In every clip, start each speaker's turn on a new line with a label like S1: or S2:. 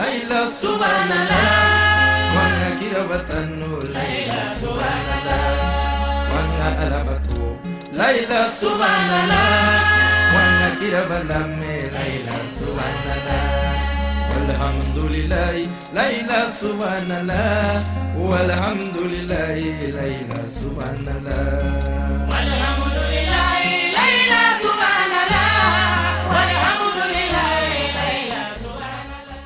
S1: Layila subanala Wanga kiraba tanu Layila subanala Wanga Ala bato Layila subanala Wanga kiraba lamɛn Layila subanala Walhamdulilayi Layila subanala Walhamdulilayi Layila subanala Walhamdulilayi Layila subanala Walhamdulilayi Layila subanala.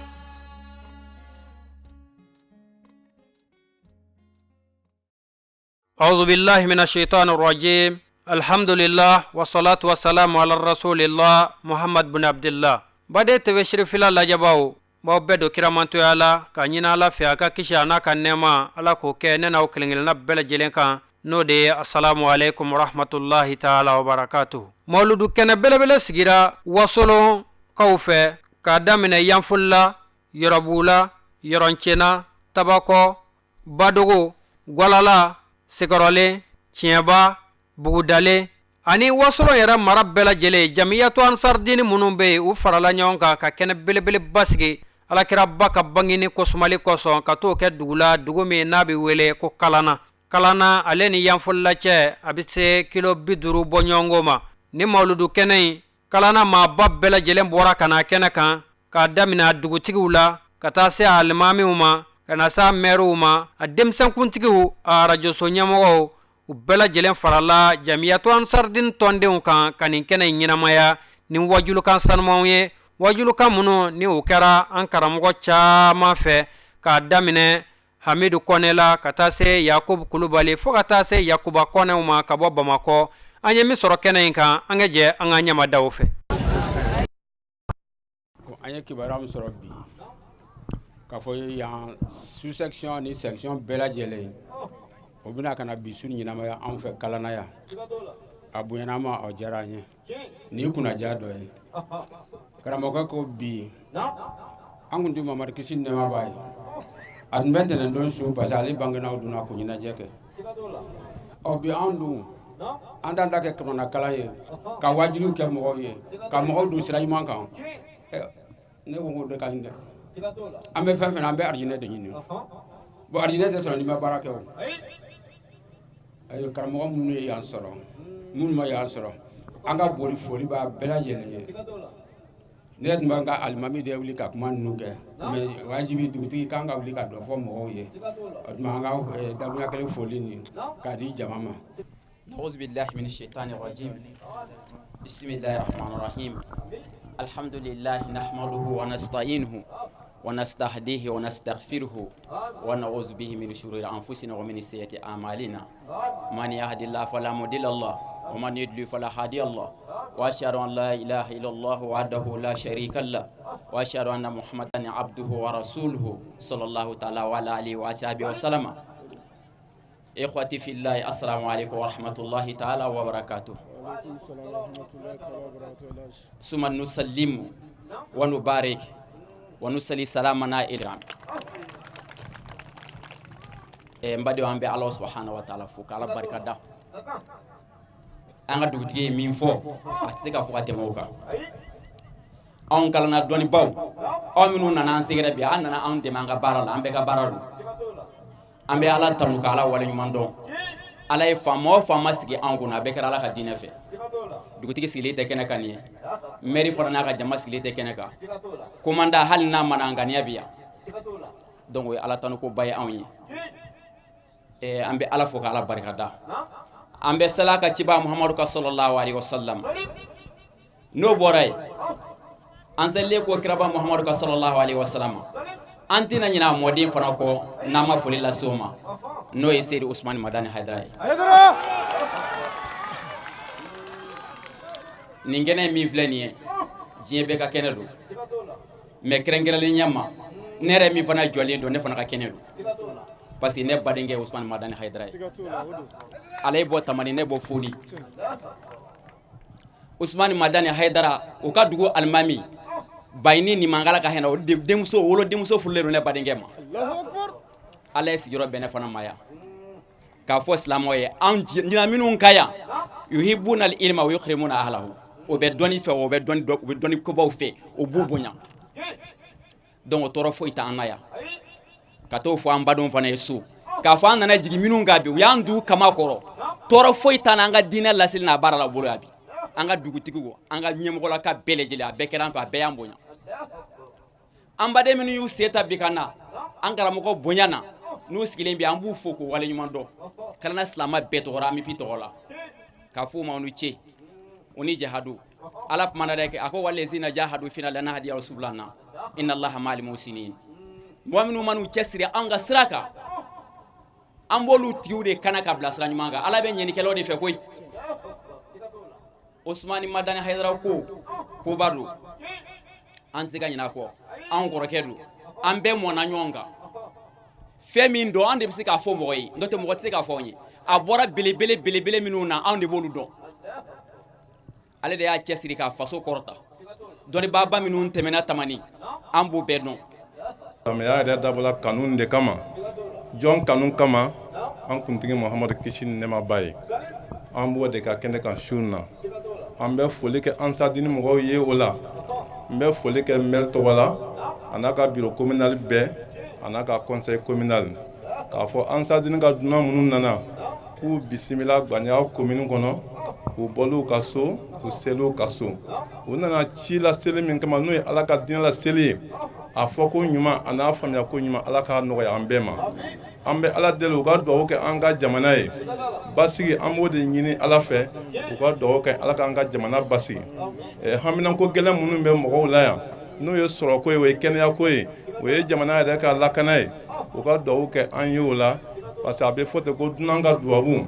S2: أعوذ بالله من الشيطان الرجيم. الحمد لله والصلاة والسلام على رسول الله محمد بن عبد الله. Baden TV Sirifila lajɛbaw, b'aw bɛɛ don kiramantoya la ka ɲini Ala fɛ a ka kisi a n'a ka nɛɛma, Ala k'o kɛ ne n'aw kelen-kelenna bɛɛ lajɛlen kan, n'o de ye asalamu aleykum warahmatulahi taala wabarakatuh. Mawuludu kɛnɛ belebele sigira Wasolon kaw fɛ k'a daminɛ Yanfolila, Yɔrɔbugula, Yɔrɔncena, Tabakɔ, Badogo, Gwalala, Sekɔrɔlen, Tiɲɛba, Bugudalen ani Wasolon yɛrɛ mara bɛɛ lajɛlen. Jamiyatu Ansaridini minnu bɛ yen, u farala ɲɔgɔn kan ka kɛnɛ belebeleba sigi Alakiraba ka bangeni kosumali kosɔn, ka t'o kɛ dugu la, dugu min n'a bɛ wele ko Kalana. Kalana, ale ni Yanfolila cɛ, a bɛ se kilo 50 bɔ ɲɔgɔnko ma. Ni mawuludu kɛnɛ in, Kalana maaba bɛɛ lajɛlen bɔra ka na kɛnɛ kan, k'a daminɛ a dugutigiw la ka taa se a alimamiw ma, ka na se a mɛriw ma, a denmisɛnkuntigiw, a arajoso ɲɛmɔgɔw, u bɛɛ lajɛlen farala Jamiyatu Ansaridini tɔndenw kan ka nin kɛnɛ in ɲɛnamaya ni wajulukan sanumanw ye, wajulukan minnu ni u kɛra an karamɔgɔ caman fɛ, k'a daminɛ Hamidu Kɔnɛ la ka taa se Yakubu Kulubali, fo ka taa se Yakuba Kɔnɛw ma ka bɔ Bamakɔ. An ye min sɔrɔ kɛnɛ in kan, an ka jɛ an ka ɲamadaw fɛ.
S3: An ye kibaruya min sɔrɔ bi k'a fɔ yan, sous-section ni section bɛɛ lajɛlen, o bɛna ka na bi su ɲɛnamaya anw fɛ Kalana yan. A bonyana an ma, a diyara an ye. Nin ye kunnaja dɔ ye. Karamɔgɔkɛ ko bi an kun tɛ Mamadu kisi ni nɛɛma b'a ye, a tun bɛ ntɛnɛndon su parce que ale bangena o don na k'o ɲɛnajɛ kɛ. Ɔ bi anw dun, an t'an ta kɛ kuranɛ kalan ye, ka wajuliw kɛ mɔgɔw ye, ka mɔgɔw don sira ɲuman kan. Ne ko k'o de ka ɲi dɛ. An bɛ fɛn fɛn na, an bɛ arijinɛ de ɲini. Bon, arijinɛ tɛ sɔrɔ n'i ma baara kɛ. O ayiwa, karamɔgɔ minnu ye yan sɔrɔ, minnu ma yan sɔrɔ, an ka boli foli b'a bɛɛ lajɛlen ye. Ne yɛrɛ tun b'an ka alimami de wuli ka kuma ninnu kɛ, mais wajibi dugutigi kan ka wuli ka dɔ fɔ mɔgɔw ye. O tuma an ka dakuruɲa kelen foli nin k'a di jama ma.
S4: نعوذ بالله من الشيطان الرجيم. بسم الله الرحمن الرحيم. الحمد لله نحمده ونستعينه ونستهديه ونستغفره ونعوذ به من شرور أنفسنا ومن سيئات أعمالنا. من يهد الله فلا مضل له ومن يضلل فلا هادي له. وأشهد أن لا إله إلا الله وحده لا شريك له وأشهد أن محمدا عبده ورسوله صلى الله تعالى وعلى آله وصحبه وسلم. إخوتي في الله، السلام عليكم ورحمة الله تعالى وبركاته. ثم نسلم ونبارك ونصلي سلامنا إلى n badenw, an bɛ Ala subahana wa taala fo k'Ala barika da. An ka dugutigi ye min fɔ, a tɛ se ka fɔ ka tɛmɛ o kan. Anw kalanna dɔnnibaw, aw minnu nana an sɛgɛrɛ bi, an nana anw dɛmɛ an ka baara la, an bɛɛ ka baara don. An bɛ Ala tanu ka Ala waleɲuman dɔn. Ala ye faama o faama sigi anw kunna, a bɛɛ kɛra Ala ka diinɛ fɛ. Dugutigi sigilen tɛ kɛnɛ kan nin ye, mɛri fana n'a ka jama sigilen tɛ kɛnɛ kan, commandant hali n'a ma na, ŋaniya bi yan. Donc o ye Ala tanu koba ye anw ye. An bɛ Ala fo ka Ala barika da. An bɛ sala ka ciba Muhamadu ka sallallahu alaihi wasallam. N'o bɔra yen, an selilen ko kiraba Muhamadu ka sallallahu alaihi wasallam, an tɛna ɲinɛ a mɔden fana kɔ n'an ma foli lase o ma, n'o ye Seyidi Usumani Madani Hayidara ye. Nin kɛnɛ min filɛ nin ye, diɲɛ bɛɛ ka kɛnɛ don, mais kɛrɛnkɛrɛnnenya ma ne yɛrɛ min fana jɔlen don, ne fana ka kɛnɛ don, parce que ne badenkɛ ye Usumani Madani Hayidara ye. Ale ye bɔ Tamani, ne bɔ Foni. Usumani Madani Hayidara, o ka dugu alimami Bayini Nimankala ka hinɛ o denmuso, wolo denmuso furulen don ne badenkɛ ma. Ala ye sigiyɔrɔ bɛn ne fana ma yan k'a fɔ silamɛw ye, an ɲina minnu ka yan, yuhibuna al-ilma wa yukrimuna ahlahu, o bɛ dɔnni fɛ, o bɛ dɔnni dɔn, u bɛ dɔnni kobaw fɛ, o b'u bonya. Donc tɔɔrɔ foyi t'an na yan. Ka t'o fɔ an badenw fana ye so, k'a fɔ an nana jigin minnu kan bi, u y'an du kama kɔrɔ. Tɔɔrɔ foyi t'an na an ka diinɛ laseli n'a baara la bolo yan bi. An ka dugutigiw, an ka ɲɛmɔgɔlaka bɛɛ lajɛlen, a bɛɛ kɛra an fɛ, a bɛɛ y'an bonya. An baden minnu y'u sen ta bi ka na an karamɔgɔ bonya na, n'u sigilen bi, an b'u fo k'u waleɲuman dɔn. Kalana silama bɛɛ tɔgɔ la, AMUPI tɔgɔ la, k'a f'u ma u ni ce, u ni jahadu. Ala kumana dɛ, a ko walezina jahadu fina lanahdiyannahum subulana inna allaha ma'al muhsinin. Mɔgɔ minnu man'u cɛsiri an ka sira kan, an b'olu tigiw de kana ka bila sira ɲuman kan. Ala bɛ ɲɛnikɛlaw de fɛ koyi. Osumani Madani Hayidara ko koba don, an tɛ se ka ɲinɛ a kɔ. Anw kɔrɔkɛ don, an bɛɛ mɔnna ɲɔgɔn kan. Fɛn min don, an de bɛ se k'a fɔ mɔgɔ ye, n'o tɛ mɔgɔ tɛ se k'a fɔ anw ye. A bɔra belebele belebele minnu na, anw de b'olu dɔn. Ale de y'a cɛsiri k'a faso kɔrɔta. Dɔnnibaaba minnu tɛmɛna Tamani, an b'o bɛɛ dɔn.
S5: Silamɛya yɛrɛ dabɔla kanu de kama. Jɔn kanu kama? An kuntigi Muhamadu, kisi ni nɛɛma b'a ye. An b'o de ka kɛnɛ kan su na. An bɛ foli kɛ Ansaridini mɔgɔw ye. O la, n bɛ foli kɛ maire tɔgɔ la, a n'a ka bureau communal bɛɛ, a n'a ka conseil communal, k'a fɔ Ansaridini ka dunan minnu nana, k'u bisimila Gbanya commune kɔnɔ. U bɔl'u ka so, u sel'u ka so. U nana ci laseli min kama, n'o ye Ala ka diinɛ laseli ye, a fɔ ko ɲuman, a n'a faamuya ko ɲuman, Ala k'a nɔgɔya an bɛɛ ma. An bɛ Ala deli, u ka dugawu kɛ an ka jamana ye. Basigi, an b'o de ɲini Ala fɛ. U ka dugawu kɛ, Ala k'an ka jamana basigi. Haminanko gɛlɛn minnu bɛ mɔgɔw la yan, n'o ye sɔrɔko ye, o ye kɛnɛyako ye, o ye jamana yɛrɛ ka lakana ye, u ka dugawu kɛ an ye o la, parce que a bɛ fɔ ten ko dunan ka dugawu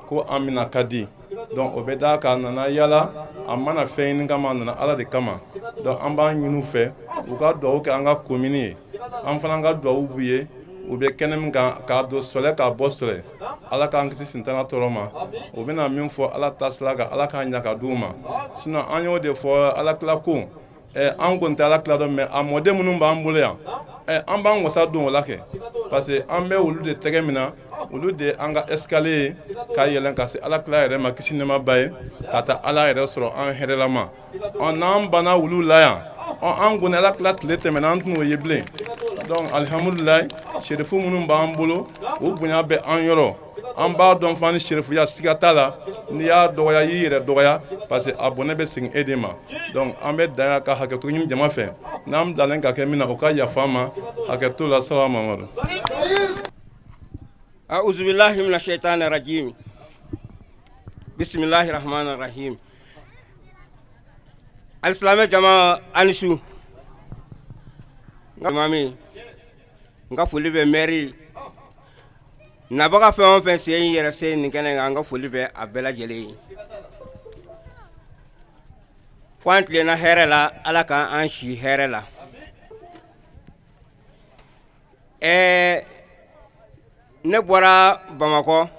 S5: ko an mina ka di. Donc o bɛ d'a kan, a nana yala, a mana fɛn ɲini kama, a nana Ala de kama. Donc an b'a ɲini u fɛ, u ka dugawu kɛ an ka commune ye. An fana ka dugawu b'u ye. U bɛ kɛnɛ min kan, k'a don sɔlɛ, k'a bɔ sɔlɛ, Ala k'an kisi sintana tɔɔrɔ ma. U bɛna min fɔ Ala ta sira kan, Ala k'a ɲa ka d'u ma. Sinon an y'o de fɔ, Ala kila ko an kɔni tɛ Ala kila dɔn, mais a mɔden minnu b'an bolo yan, an b'an wasa don o la kɛ, parce que an bɛ olu de tɛgɛ min na, olu de an ka escalier ye ka yɛlɛn ka se Ala kila yɛrɛ ma, kisi nɛɛma b'a ye, ka taa Ala yɛrɛ sɔrɔ an hɛrɛlama. Ɔ n'an banna olu la yan, ɔ an kɔni Ala kila tile tɛmɛna, an tɛn'o ye bilen. Donc alihamudulilayi, serifu minnu b'an bolo, u bonya bɛ an yɔrɔ. An b'a dɔn fana ni serifuya, siga t'a la, n'i y'a dɔgɔya, i y'i yɛrɛ dɔgɔya, parce que a bɔnɛ bɛ segin e de ma. Donc an bɛ dan yan ka hakɛto ɲini jama fɛ. N'an bilalen ka kɛ min na, o ka yafa an ma. Hakɛto la. Sala Mamadu.
S3: أعوذ بالله من الشيطان الرجيم بسم الله الرحمن الرحيم. Alisilamɛ jama, ani su. N ka mami, n ka foli bɛ mɛri nabaga fɛn o fɛn sen yɛrɛ se nin kɛnɛ kan, n ka foli bɛ a bɛɛ lajɛlen ye. Ko an tilenna hɛrɛ la, Ala k'an si hɛrɛ la. Ne bɔra Bamakɔ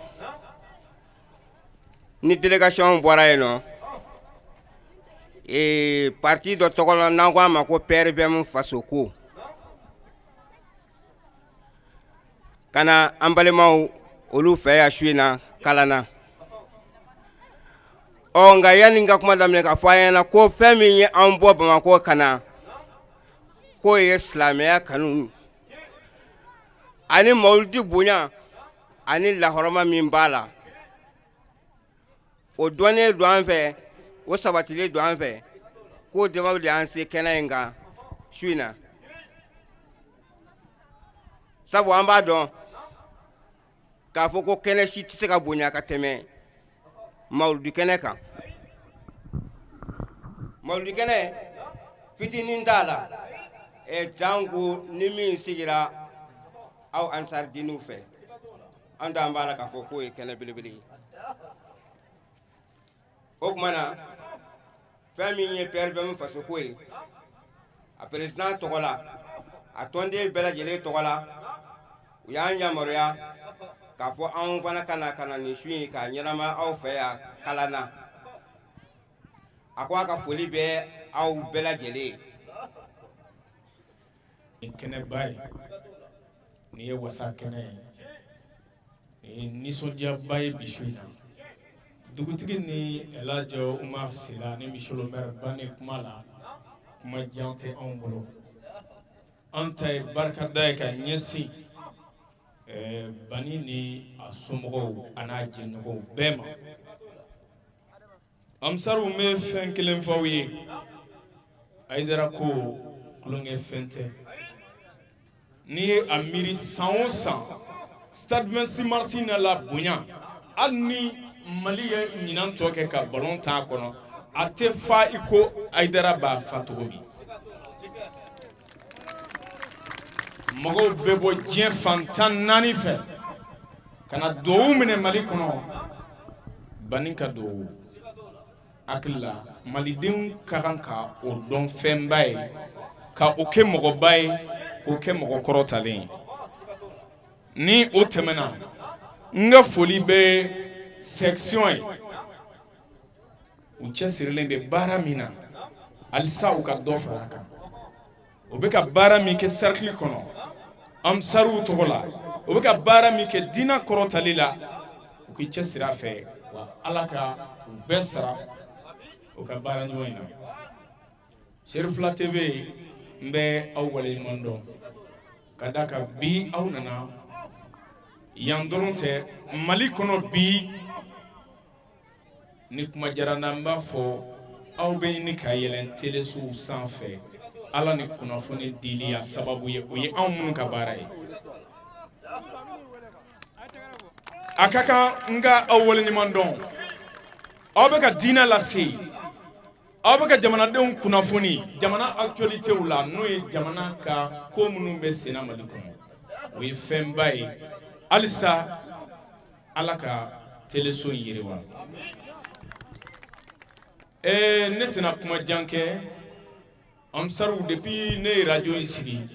S3: ni délégation bɔra yen nɔ, parti dɔ tɔgɔ la, n'an ko a ma ko PRVM Fasoko, ka na an balimaw olu fɛ yan su in na Kalana. Ɔ nka yanni n ka kuma daminɛ, k'a fɔ an ɲɛna ko fɛn min ye an bɔ Bamakɔ ka na, k'o ye silamɛya kanu ani mawuludi bonya ani lahɔrɔma min b'a la, o dɔnnen don an fɛ, o sabatilen don an fɛ, k'o sababu de y'an se kɛnɛ in kan su in na. Sabu an b'a dɔn k'a fɔ ko kɛnɛ si tɛ se ka bonya ka tɛmɛ mawuludi kɛnɛ kan. Mawuludi kɛnɛ fitinin t'a la, janko ni min sigira aw ansaridiniw fɛ, an t'an b'a la k'a fɔ k'o ye kɛnɛ belebele ye. O tuma na, fɛn min ye PRVM Fasoko ye, a président tɔgɔ la, a tɔnden bɛɛ lajɛlen tɔgɔ la, u y'an yamaruya k'a fɔ anw fana ka na ka na nin su in k'a ɲɛnama aw fɛ yan Kalana. A ko a ka foli bɛ aw bɛɛ lajɛlen ye.
S6: Nin kɛnɛba ye, nin ye wasa kɛnɛ ye, nin ye nisɔndiyaba ye bi su in na. Dugutigi ni Elhaji Umar Sila ni monsieur le maire banni kuma la, kuma jan tɛ anw bolo. An ta ye barikada ye ka ɲɛsin Bani ni a somɔgɔw a n'a jɛɲɔgɔnw bɛɛ ma. Ansaruw, n bɛ fɛn kelen fɔ aw ye: Hayidara ko tulonkɛ fɛn tɛ. N'i ye a miiri, san o san stade 26 mars na la bonya, hali ni Mali ye ɲinan tɔ kɛ ka ballon tan a kɔnɔ, a tɛ fa i ko Hayidara b'a fa cogo min. Mɔgɔw bɛ bɔ diɲɛ fan 14 fɛ ka na duwawu minɛ Mali kɔnɔ. Bani ka duwawu hakili la, malidenw ka kan ka o dɔn fɛnba ye, ka o kɛ mɔgɔba ye, k'o kɛ mɔgɔ kɔrɔtalen ye. Ni o tɛmɛna, n ka foli bɛ section ye. U cɛsirilen bɛ baara min na, halisa u ka dɔ fara a kan. U bɛ ka baara min kɛ cercle kɔnɔ ansaruw tɔgɔ la, u bɛ ka baara min kɛ diinɛ kɔrɔtali la, u k'i cɛsiri a fɛ. Wa Ala ka u bɛɛ sara u ka baara ɲuman in na. Serifila TV, n bɛ aw waleɲuman dɔn ka da kan bi aw nana yan dɔrɔn tɛ, Mali kɔnɔ bi. Ni kuma diyara n na, n b'a fɔ aw bɛ ɲini ka yɛlɛn telesow sanfɛ. Ala ni kunnafoni dili ya sababu ye, o ye anw minnu ka baara ye. A ka kan n ka aw waleɲuman dɔn. Aw bɛ ka diinɛ lase, aw bɛ ka jamanadenw kunnafoni jamana actualitéw la, n'o ye jamana ka ko minnu bɛ senna Mali kɔnɔ. O ye fɛnba ye. Halisa Ala ka teleso yiriwa. Ne tɛna kuma jan kɛ. Ansaruw, depuis ne ye radio in sigi,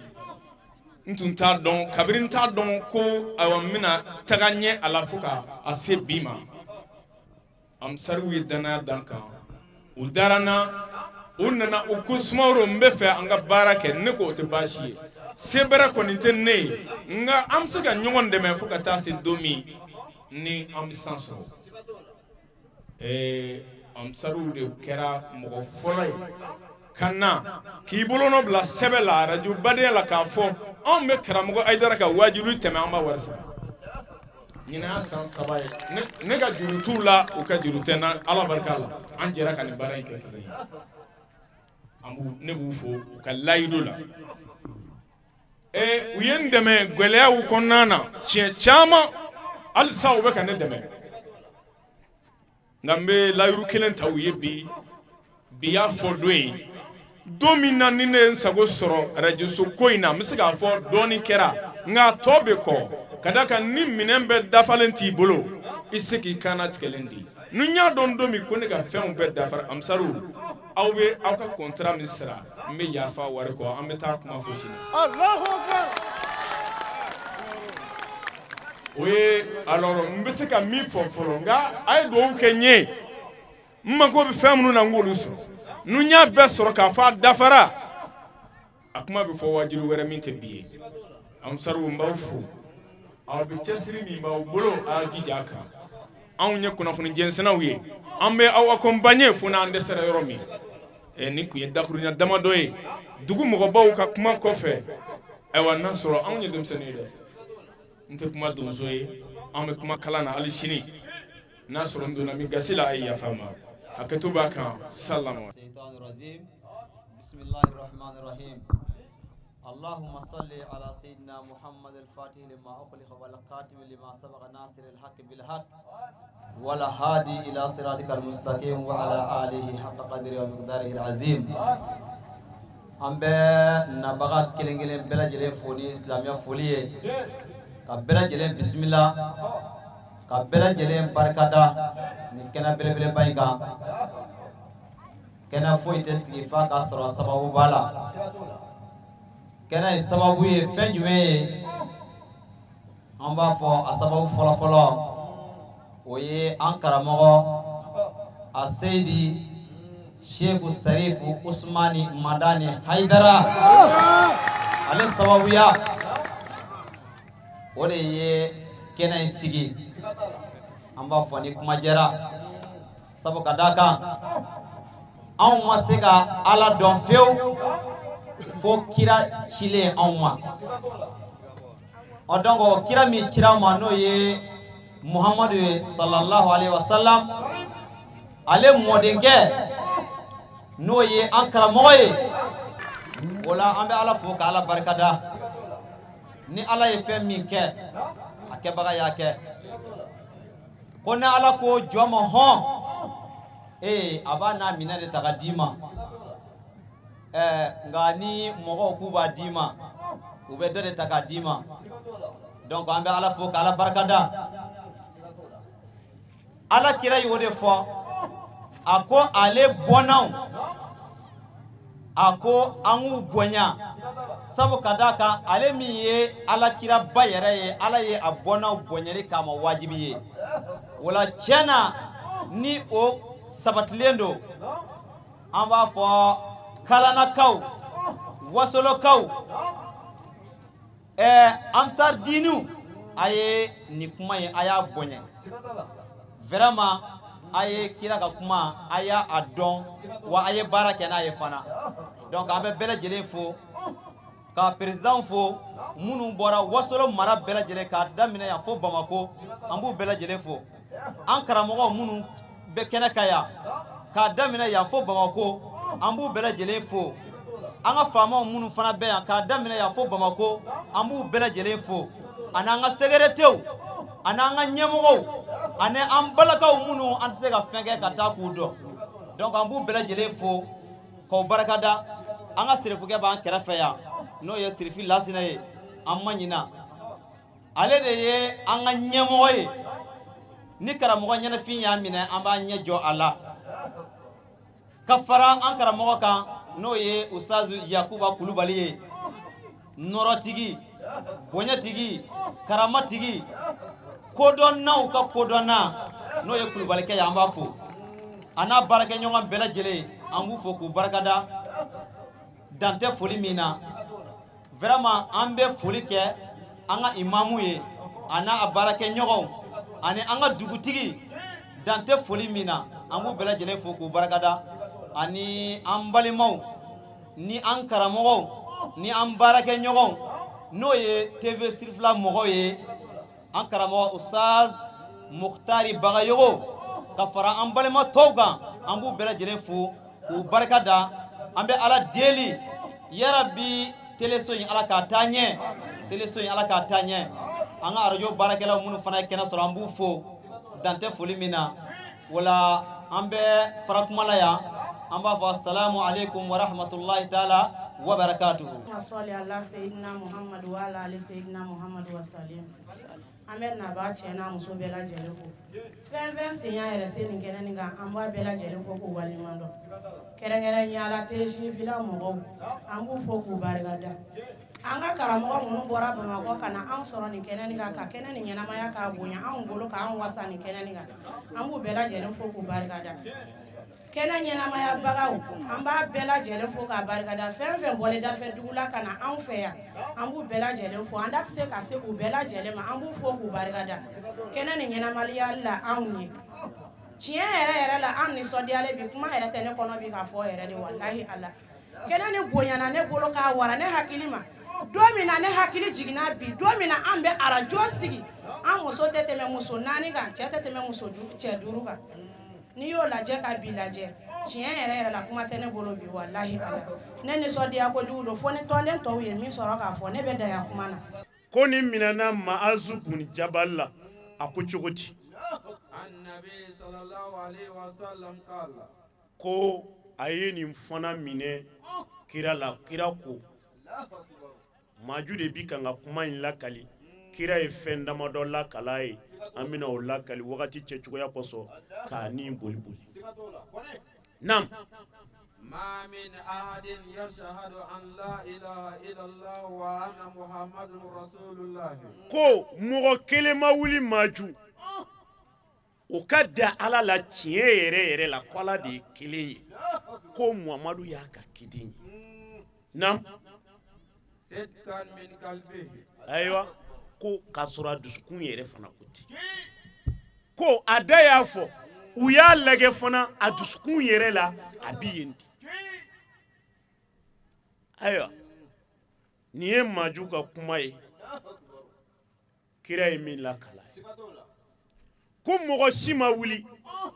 S6: n tun t'a dɔn, kabini n t'a dɔn ko ayiwa n bɛna taga ɲɛ a la fo ka a se bi ma. Ansaruw ye danaya dan kan, u dara n na, u nana, u ko: "Sumaworo, n bɛ fɛ an ka baara kɛ." Ne ko o tɛ baasi ye, se bɛrɛ kɔni tɛ ne ye, nka an bɛ se ka ɲɔgɔn dɛmɛ fo ka taa se don min ni an bɛ san sɔrɔ. Ansaruw de kɛra mɔgɔ fɔlɔ ye ka na k'i bolonɔ bila sɛbɛn la arajo badenya la k'a fɔ anw bɛ karamɔgɔ Hayidara ka wajuli tɛmɛ, an b'a wari sara. Ɲinan y'a san 3 ye, ne ka juru t'u la, u ka juru tɛ n na. Ala barika la, an jɛra ka nin baara in kɛ kelen ye. An b'u, ne b'u fo u ka layidu la. U ye n dɛmɛ gɛlɛyaw kɔnɔna na siɲɛ caman, halisa u bɛ ka ne dɛmɛ. Nka n bɛ layiru kelen ta u ye bi. Bi y'a fɔ don ye, don min na ni ne ye n sago sɔrɔ arajoso ko in na, n bɛ se k'a fɔ dɔɔnin kɛra, nka a tɔ bɛ kɔ. Ka da kan ni minɛn bɛɛ dafalen t'i bolo, i se k'i kanna tigɛlen di. Ni n y'a dɔn don min ko ne ka fɛnw bɛɛ dafara, ansaru, aw bɛ aw ka contrat min sara, n bɛ yafa wari kɔ, an bɛ taa kuma fɔ sini. O ye alors n bɛ se ka min fɔ fɔlɔ. Nka a ye dugawu kɛ n ye, n mako bɛ fɛn minnu na, n k'olu sɔrɔ. Ni n y'a bɛɛ sɔrɔ k'a fɔ a dafara, a kuma bɛ fɔ wajibi wɛrɛ min tɛ bi ye. Ansaru, n b'aw fo. Aw bɛ cɛsiri min b'aw bolo, a y'a jija a kan. Anw ye kunnafoni jɛnsɛnnaw ye, an bɛ aw accompagner fo n'an dɛsɛra yɔrɔ min. Nin tun ye dakurunya damadɔ ye dugu mɔgɔbaw ka kuma kɔfɛ. Ayiwa, n'a sɔrɔ anw ye denmisɛnnin ye dɛ, n tɛ kuma donso ye, an bɛ kuma kalan na hali sini. N'a sɔrɔ n donna min gasi la, a ye yafa ma, hakɛto b'a kan. Salamu.
S7: بسم الله الرحمن الرحيم. اللهم صل على سيدنا محمد الفاتح لما أغلق والخاتم لما سبق ناصر الحق بالحق والهادي إلى صراطك المستقيم وعلى آله حق قدره ومقداره العظيم. An bɛ nabaga kelen kelen bɛɛ lajɛlen fo ni silamɛya foli ye, ka bɛɛ lajɛlen bisimila, ka bɛɛ lajɛlen barikada nin kɛnɛ belebeleba in kan. Kɛnɛ foyi tɛ sigi f'a k'a sɔrɔ sababu b'a la. Kɛnɛ in sababu ye fɛn jumɛn ye? An b'a fɔ a sababu fɔlɔfɔlɔ, o ye an karamɔgɔ a Seyidi Seku Sarifu Usumani Madani Hayidara, ale sababuya o de ye kɛnɛ in sigi. An b'a fɔ ni kuma jɛra, sabu ka d'a kan anw ma se ka Ala dɔn fewu. Fo kira cilen anw ma. Ɔ, donc o kira min cira anw ma, n'o ye Muhamadu ye sallallahu alaihi wasallam, ale mɔdenkɛ, n'o ye an karamɔgɔ ye. O la, an bɛ Ala fo ka Ala barikada. Ni Ala ye fɛn min kɛ, a kɛbaga y'a kɛ. Ko ni Ala ko jɔn ma hɔn, ee, a b'a n'a minɛ de ta ka d'i ma. Ɛɛ, nka ni mɔgɔw k'u b'a d'i ma, u bɛ dɔ de ta k'a d'i ma. Donc an bɛ Ala fo ka Ala barikada. Ala kira y'o de fɔ, a ko ale bɔnnaw, a ko an k'u bonya, sabu ka d'a kan, ale min ye Ala kiraba yɛrɛ ye, Ala ye a bɔnnaw bonyali kama wajibi ye. O la, tiɲɛ na, ni o sabatilen don, an b'a fɔ Kalanakaw, Wasolokaw, Ansar Diniw, a ye nin kuma in, a y'a bonya vraiment. A ye kira ka kuma, a y'a a dɔn wa, a ye baara kɛ n'a ye fana. Donc an bɛ bɛɛ lajɛlen fo, ka président fo, minnu bɔra Wasolo mara bɛɛ lajɛlen, k'a daminɛ yan fo Bamako, an b'u bɛɛ lajɛlen fo. An karamɔgɔ minnu bɛ kɛnɛ kan yan, k'a daminɛ yan fo Bamako, an b'u bɛɛ lajɛlen fo. An ka faamaw minnu fana bɛ yan, k'a daminɛ yan fo Bamako, an b'u bɛɛ lajɛlen fo, ani an ka secrétaires, ani an ka ɲɛmɔgɔw, ani an balakaw minnu an tɛ se ka fɛn kɛ ka taa k'u dɔn. Donc an b'u bɛɛ lajɛlen fo k'aw barikada. An ka sirifukɛ b'an kɛrɛfɛ yan, n'o ye Sirifi Lasinɛ ye. An ma ɲina, ale de ye an ka ɲɛmɔgɔ ye. Ni karamɔgɔ ɲɛnafin y'a minɛ, an b'an ɲɛ jɔ a la. Ka fara an karamɔgɔ kan, n'o ye Usazu Yakuba Kulubali ye, nɔrɔtigi, bonyatigi, karamatigi, kodɔnnaw ka kodɔnna, n'o ye Kulubalikɛ ye, an b'a fo, a n'a baarakɛɲɔgɔn bɛɛ lajɛlen, an b'u fo k'u barikada, dan tɛ foli min na. Vraiment, an bɛ foli kɛ an ka imamu ye, a n'a baarakɛɲɔgɔnw, ani an ka dugutigi, dan tɛ foli min na. An b'u bɛɛ lajɛlen fo k'u barikada, ani an balimaw ni an karamɔgɔw ni an baarakɛɲɔgɔnw, n'o ye TV Sirifila mɔgɔw ye, an karamɔgɔ Ustaz Mukutari Bagayogo, ka fara an balima tɔw kan, an b'u bɛɛ lajɛlen fo k'u barika da. An bɛ Ala deli, yarabi, teleso in, Ala k'a taa ɲɛ, teleso in, Ala k'a taa ɲɛ. An ka arajo baarakɛlaw minnu fana ye kɛnɛ sɔrɔ, an b'u fo, dan tɛ foli min na. Wala an bɛ fara kuma la yan, an b'a fɔ salamu aleykum wa rahmatulahi taala wa barakatuhu.
S8: Sɔli ala seyidina Muhamadu wa ala ali seyidina Muhamadu wa salim. An bɛ nabaa cɛ n'a muso bɛɛ lajɛlen fo. Fɛn fɛn sen y'a yɛrɛ se nin kɛnɛ nin kan, an b'a bɛɛ lajɛlen fo k'u waleɲuman dɔn. Kɛrɛnkɛrɛnnenya la, Teresirifila mɔgɔw, an b'u fo k'u barikada. An ka karamɔgɔ minnu bɔra Bamakɔ ka na anw sɔrɔ nin kɛnɛ nin kan, ka kɛnɛ nin ɲɛnamaya k'a bonya anw bolo, k'an wasa nin kɛnɛ nin kan, an b'u bɛɛ lajɛlen fo k'u barikada. Kɛnɛ ɲɛnamayabagaw, an b'a bɛɛ lajɛlen fo k'a barikada. Fɛn fɛn bɔlen dafɛ dugu la ka na anw fɛ yan, an b'u bɛɛ lajɛlen fo. An da tɛ se ka se k'u bɛɛ lajɛlen ma. An b'u fo k'u barikada kɛnɛ nin ɲɛnamayali la anw ye. Tiɲɛ yɛrɛ yɛrɛ la, an nisɔndiyalen bi. Kuma yɛrɛ tɛ ne kɔnɔ bi k'a fɔ yɛrɛ de. Walahi Ala, kɛnɛ ni bonyana ne bolo k'a wara ne hakili ma. Don min na ne hakili jiginna bi, don min na an bɛ arajo sigi, an muso tɛ tɛmɛ muso naani kan, cɛ tɛ tɛmɛ muso cɛ duuru kan. N'i y'o lajɛ ka bi lajɛ, tiɲɛ yɛrɛ yɛrɛ la, kuma tɛ ne bolo bi. Walahi Ala, ne nisɔndiya kojugu don, fo ni tɔnden tɔw ye min sɔrɔ k'a fɔ, ne bɛ dan yan kuma na.
S9: Ko nin minɛna Maazu bun Jabal la, a ko cogo di?
S3: النبي صلى الله عليه وسلم قال
S9: Ko a ye nin fana minɛ kira la. Kira ko, Maju de bi kan ka kuma in lakali. Kira ye fɛn damadɔ lakala ye, an bɛna o lakali wagati cɛcogoya kosɔn k'a ni boli boli. Nam.
S3: ما من أحد يشهد أن لا إله إلا الله وأن محمد رسول الله.
S9: Ko mɔgɔ kelen ma wuli, Maju, o ka da Ala la tiɲɛ yɛrɛ yɛrɛ la, ko Ala de ye kelen ye, ko Muhamadu y'a ka kiden ye. Nam.
S3: صدقا من قلبه.
S9: Ayiwa, ko k'a sɔrɔ a dusukun yɛrɛ fana ko ten, ko a da y'a fɔ, u y'a lajɛ fana, a dusukun yɛrɛ la, a bi yen de. Ayiwa, nin ye Maju ka kuma ye, kira ye min lakala ko mɔgɔ si ma wuli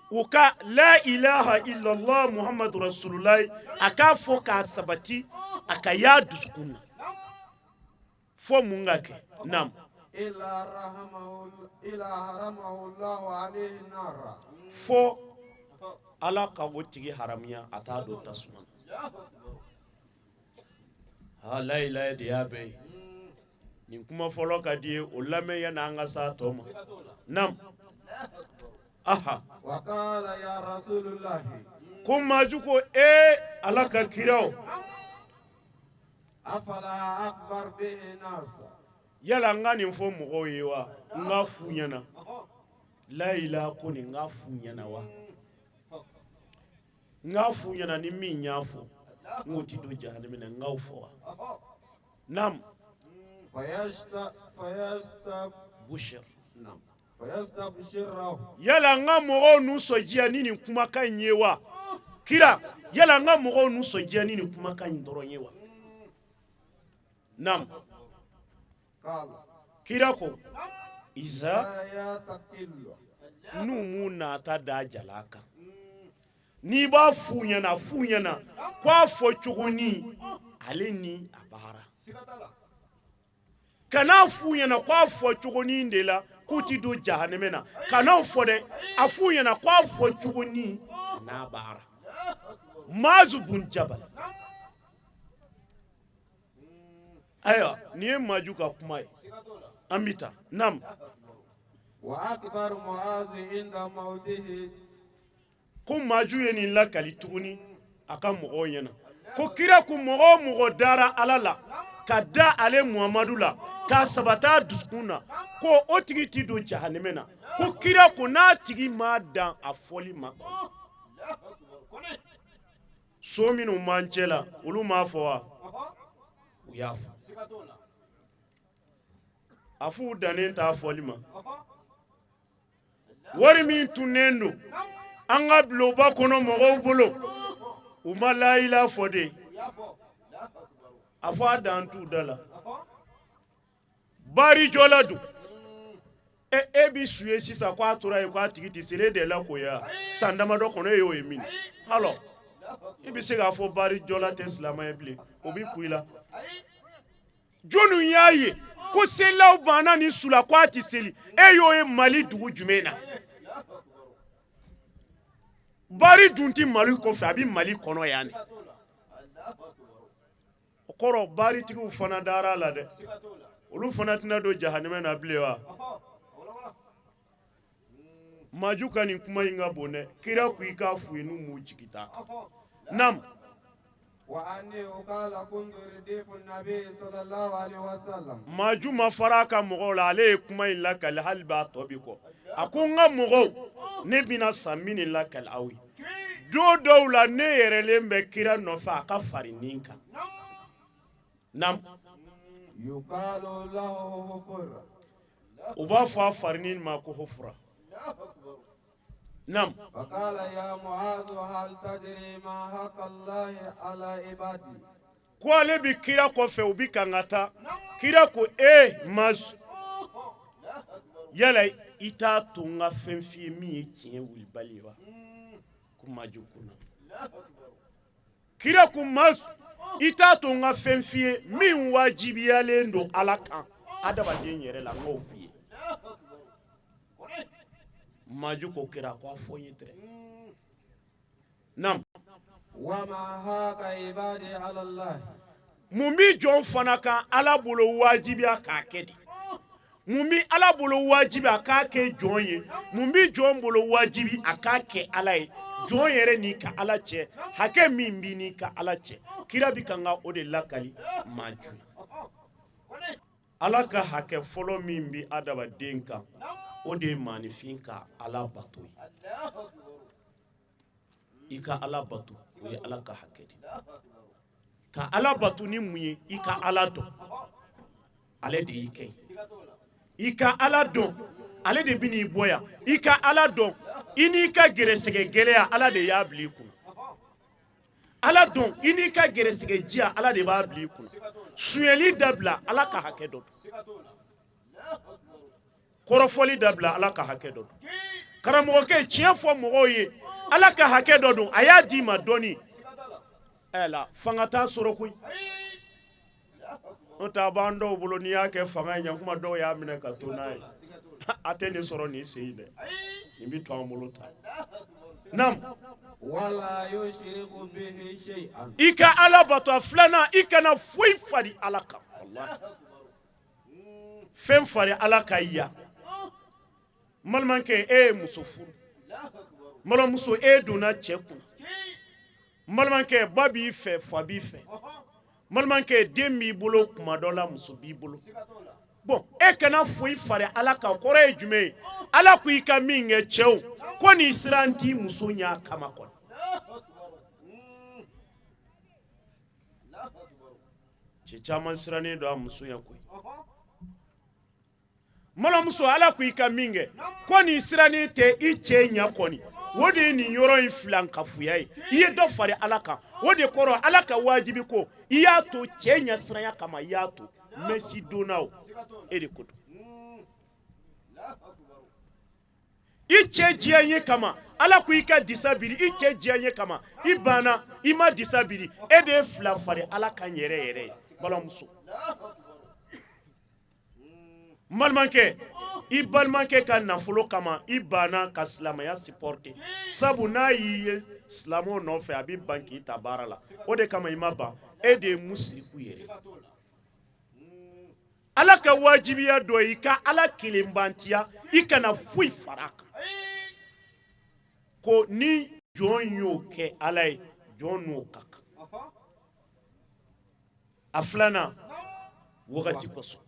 S9: u ka la ilaha illallah muhammadu rasulullah, a k'a fɔ k'a sabati a ka y'a dusukun na, fo mun ka kɛ? Nam. Fo Ala ka o tigi haramuya a t'a don tasuma na. Ha, layilayi de y'a bɛɛ ye. Nin kuma fɔlɔ ka di ye, o lamɛn yanni an ka s'a tɔ ma. Nam. Aha, ko Maju ko ee Ala ka kiraw, yala n ka nin fɔ mɔgɔw ye wa? N k'a f'u ɲɛna layila ko nin, n k'a f'u ɲɛna wa? N k'a f'u ɲɛna ni min y'a fɔ n k'o ti don jahanama na, n k'aw fɔ wa? Nam. Bushir, yala n ka mɔgɔw nisɔndiya ni nin kumakan in ye wa? Kira, yala n ka mɔgɔw nisɔndiya ni nin kumakan in dɔrɔn ye wa? Nam. Kira ko iza n'u m'u nata da jala kan, n'i b'a f'u ɲɛna, f'u ɲɛna ko a fɔ cogonin ale ni a baara, kan'a f'u ɲɛna ko a fɔ cogonin de la k'u ti don jahanɛmɛ na, kan'o fɔ dɛ, a f'u ɲɛna ko a fɔ cogonin a n'a baara. Maazu bun Jabal. Ayiwa, nin ye Maju ka kuma ye, an bɛ taa. Nam. Ko Maju ye nin lakali tuguni a ka mɔgɔw ɲɛna ko kira ko mɔgɔ o mɔgɔ dara Ala la ka da ale Muhamadu la k'a sabata dusukun na, ko o tigi ti don jahanɛmɛ na. Ko kira ko n'a tigi ma dan a fɔli ma, so minnu b'an cɛ la, olu m'a fɔ wa? U y'a fɔ. A f'u dannen t'a fɔli ma. Wari min tunnen don an ka bulonba kɔnɔ mɔgɔw bolo, u ma layila fɔ de, a fɔ a dan t'u da la. Barijɔla don e e bi su ye sisan ko a tora yen ko a tigi tɛ seli e de la ko ya san damadɔ kɔnɔ, e y'o ye min alors i bɛ se k'a fɔ barijɔla tɛ silamɛ ye bilen, o bɛ kun i la. Jɔnni y'a ye ko selilaw banna ni su la ko a tɛ seli? E y'o ye Mali dugu jumɛn na? Bari dun tɛ Mali kɔfɛ, a bɛ Mali kɔnɔ yan de. O kɔrɔ baritigiw fana dara a la dɛ, olu fana tɛna don jahanɛmɛ na bilen wa? Maju ka nin kuma in ka bon dɛ. Kira ko i k'a f'u ye n'u m'u jigi ta. Nam. Maju ma fara a ka mɔgɔw la, ale ye kuma in lakali hali b'a tɔ bi kɔ. A ko n ka mɔgɔw, ne bɛna sa min nin lakali aw ye. Don dɔw la ne yɛrɛlen bɛ kira nɔfɛ a ka farinin kan. Nam. U b'a fɔ a farinin ma ko hofura. Nam. Ko ale bi kira kɔfɛ, u bi kan ka taa, kira ko e Maazu, yala i t'a to n ka fɛn f'i ye min ye tiɲɛ wulibali ye wa? Ko Maju ko na. Kira ko Maazu, i t'a to n ka fɛn f'i ye min wajibiyalen don Ala kan adamaden yɛrɛ la, n k'o f'i ye. Maju ko kira ko a fɔ n ye dɛrɛ. Nam. Mun bi jɔn fana kan Ala bolo wajibiya k'a kɛ de? Mun bi Ala bolo wajibi a k'a kɛ jɔn ye? Mun bi jɔn bolo wajibi a k'a kɛ Ala ye? Jɔn yɛrɛ n'i ka Ala cɛ, hakɛ min b'i n'i ka Ala cɛ, kira bi kan ka o de lakali Maju. Ala ka hakɛ fɔlɔ min bi adamaden kan, o de ye maaninfin ka Ala bato ye. I ka Ala bato, o ye Ala ka hakɛ de. Ka Ala bato ni mun ye? I ka Ala dɔn, ale de y'i kɛ. I ka Ala dɔn, ale de bɛn'i bɔ yan. I ka Ala dɔn, i n'i ka gɛrɛsɛgɛ gɛlɛya, Ala de y'a bila i kunna. Ala dɔn i n'i ka gɛrɛsɛgɛ diya, Ala de b'a bila i kunna. Sonyɛli dabila, Ala ka hakɛ dɔ don. Kɔrɔfɔli dabila, Ala ka hakɛ dɔ don. Karamɔgɔkɛ, tiɲɛ fɔ mɔgɔw ye, Ala ka hakɛ dɔ don, a y'a d'i ma dɔɔni. Ɛla fanga t'a sɔrɔ koyi, n'o tɛ a b'an dɔw bolo, n'i y'a kɛ fanga ye ɲankuma, dɔw y'a minɛ ka to n'a ye. A tɛ nin sɔrɔ nin sen in dɛ, nin bɛ to an bolo tan. Nam, i ka Ala bato. A filanan, i kana foyi fari Ala kan. Walahi, fɛn fari Ala kan yan. N balimakɛ, e ye muso furu. N balimamuso, e donna cɛ kun. N balimakɛ, ba b'i fɛ, fa b'i fɛ. N balimakɛ, den b'i bolo, kuma dɔ la muso b'i bolo. Bon, e kana foyi fari Ala kan, kɔrɔ ye jumɛn ye? Ala ko i ka min kɛ, cɛw ko n'i siran t'i muso ɲɛ a kama kɔni. Cɛ caman sirannen don a muso ɲɛ koyi. N balimamuso, Ala ko i ka min kɛ ko n'i sirannen tɛ i cɛ ɲɛ kɔni, o de ye nin yɔrɔ in filankafoya ye. I ye dɔ fari Ala kan, o de kɔrɔ Ala ka wajibi ko i y'a to cɛ ɲɛ siranya kama, i y'a to mɛsi donna o e de ko don. I cɛ diyaɲɛ kama, Ala ko i ka disa biri. I cɛ diyaɲɛ kama, i banna, i ma disa biri. E de ye fila fari Ala kan yɛrɛ yɛrɛ ye. Balimamuso, n balimakɛ, i balimakɛ ka nafolo kama, i banna ka silamɛya supporter, sabu n'a y'i ye silamɛw nɔfɛ, a bɛ ban k'i ta baara la. O de kama i ma ban. E de ye musiriku yɛrɛ. Ala ka wajibiya dɔ ye i ka Ala kelenbantiya, i kana foyi fara a kan. Ko ni jɔn y'o kɛ Ala ye, jɔn n'o ka kan. A filanan, wagati kosɔn.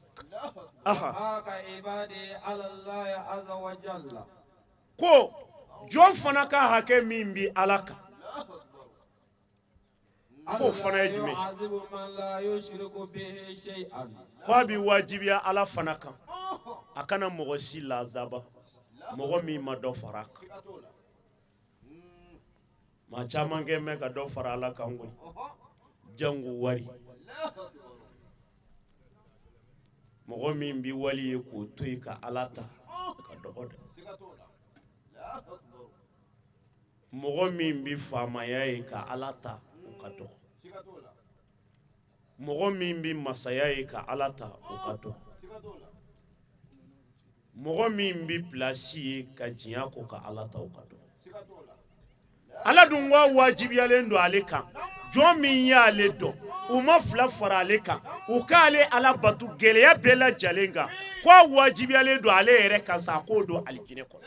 S9: Ko jɔn fana ka hakɛ min bɛ Ala kan, k'o fana ye jumɛn? Ko a bɛ wajibiya Ala fana kan, a kana mɔgɔ si lazaba, mɔgɔ min ma dɔ fara a kan. Maa caman kɛ mɛn ka dɔ fara Ala kan koyi, jango wari. Mɔgɔ min bɛ wali ye k'o to yen ka Ala ta, ka dɔgɔ dɛ. Mɔgɔ min bɛ faamaya ye ka Ala ta, o ka dɔgɔ. Mɔgɔ min bɛ masaya ye ka Ala ta, o ka dɔgɔ. Mɔgɔ min bɛ pilasi ye ka diɲɛ ko ka Ala ta, o ka dɔgɔ. Ala dun ko wajibiyalen don ale kan, jɔn min y'ale dɔn, u ma fila fara ale kan, u k'ale Ala batu gɛlɛya bɛɛ lajɛlen kan, ko a wajibiyalen don ale yɛrɛ kan sa, a k'o don alijinɛ kɔnɔ.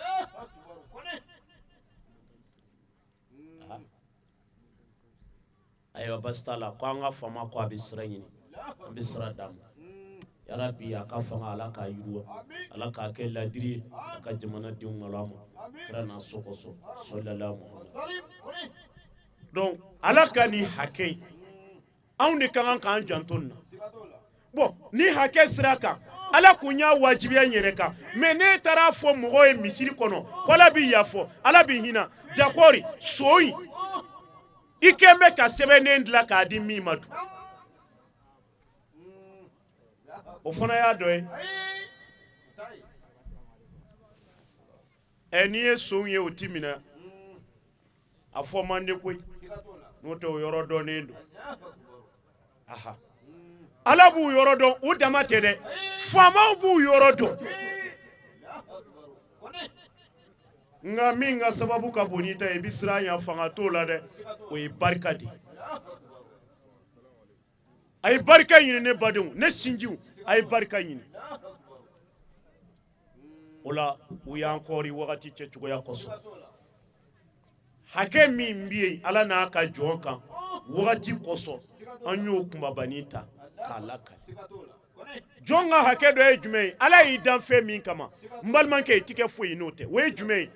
S9: Ayiwa, basi t'a la. Ko an ka faama ko a bɛ sira ɲini, an bɛ sira d'a ma. Yarabi, a ka fanga, Ala k'a yiriwa, Ala k'a kɛ ladiri ye a ka jamanadenw malo a ma, kira n'a so kosɔn, sɔlala Muhamad. Donc Ala ka nin hakɛ in, anw de ka kan k'an janto nin na. Bon, ni hakɛ sira kan, Ala kun y'a wajibiya n yɛrɛ kan, mais ne taara fɔ mɔgɔw ye misiri kɔnɔ ko Ala bɛ yafa, Ala bɛ hinɛ, d'accord, so in i kɛn bɛ ka sɛbɛnden dilan k'a di min ma dun, o fana y'a dɔ ye. Ɛ, n'i ye son ye, o ti minɛ, a fɔ man di koyi, n'o tɛ o yɔrɔ dɔnnen don. Aha, Ala b'u yɔrɔ dɔn, u dama tɛ dɛ, faamaw b'u yɔrɔ dɔn. Nka min ka sababu ka bon n'i ta ye, i bɛ siran ɲɛ, fanga t'o la dɛ, o ye barika de ye. A ye barika ɲini, ne badenw, ne sinjiw, a ye barika ɲini. O la, u y'an kɔri wagati cɛcogoya kosɔn. Hakɛ min bɛ yen Ala n'a ka jɔn kan, wagati kosɔn, an y'o kunbabanin ta k'a lakali. Jɔn ka hakɛ dɔ ye jumɛn ye? Ala y'i dan fɛn min kama, n balimakɛ, i ti kɛ foyi n'o tɛ. O ye jumɛn ye?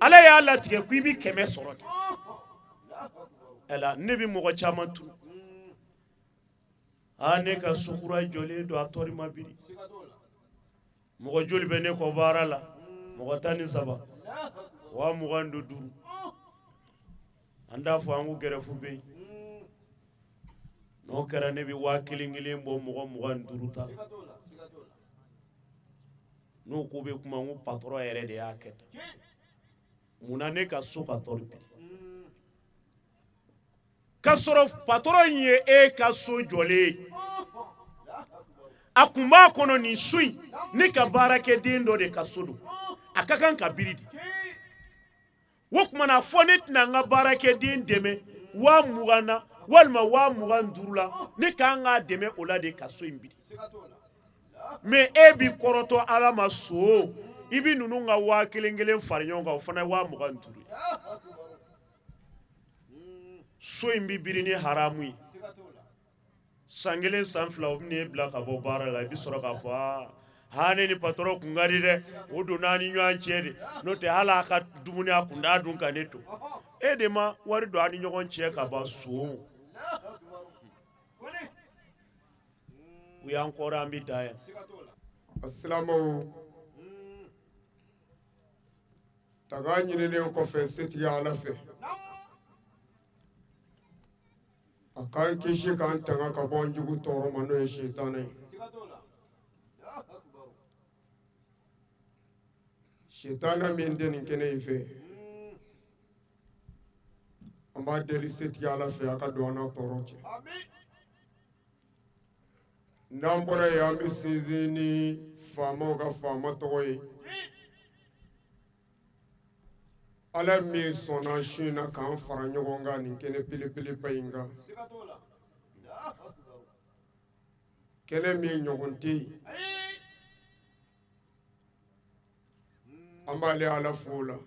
S9: Ala y'a latigɛ ko i bɛ 100 sɔrɔ de. Ɛla, ne bɛ mɔgɔ caman turu. Aa, ne ka so kura jɔlen don, a tɔri ma biri. Mɔgɔ joli bɛ ne kɔ baara la? Mɔgɔ 13, 25. An t'a fɔ an ko grève bɛ yen. N'o kɛra, ne bɛ 1000 1000 bɔ mɔgɔ 25 ta. N'o ko bɛ kuma, n ko patron yɛrɛ de y'a kɛ tan. Munna ne ka so ka tɔli bi k'a sɔrɔ patron in ye e ka so jɔlen ye? A kun b'a kɔnɔ, nin so in, ne ka baarakɛden dɔ de ka so don, a ka kan ka biri de. O tuma na, fɔ ne tɛna n ka baarakɛden dɛmɛ 20,000 na walima 25,000 la, ne ka kan k'a dɛmɛ o la de ka so in biri. Mais e bi kɔrɔtɔ Ala ma so, i bi ninnu ka 1000 1000 fara ɲɔgɔn kan, o fana ye 25,000 ye. So in bi biri ni haramu ye san kelen, san fila, o bɛ bila ka bɔ baara la. I bɛ sɔrɔ k'a fɔ: aa ha, ne ni patron kun ka di dɛ, o donna ni ɲɔgɔn cɛ de, n'o tɛ hali a ka dumuni, a kun t'a dun ka ne to. E de ma wari don a ni ɲɔgɔn cɛ ka ban. So u y'an kɔrɔ, an bɛ da yan.
S10: Silamɛw, tanga ɲininen kɔfɛ setigi Ala fɛ, a k'an kisi k'an tanga ka bɔ an jugu tɔɔrɔ ma, n'o ye sitanɛ ye. Sitanɛ min tɛ nin kɛnɛ in fɛ, an b'a deli setigi Ala fɛ, a ka don an n'a tɔɔrɔ cɛ. N'an bɔra yen, an bɛ sinsin ni faamaw ka faama tɔgɔ ye, Ala min sɔnna su in na k'an fara ɲɔgɔn kan nin kɛnɛ belebeleba in kan, kɛnɛ min ɲɔgɔn tɛ yen. An b'ale Ala fo o la,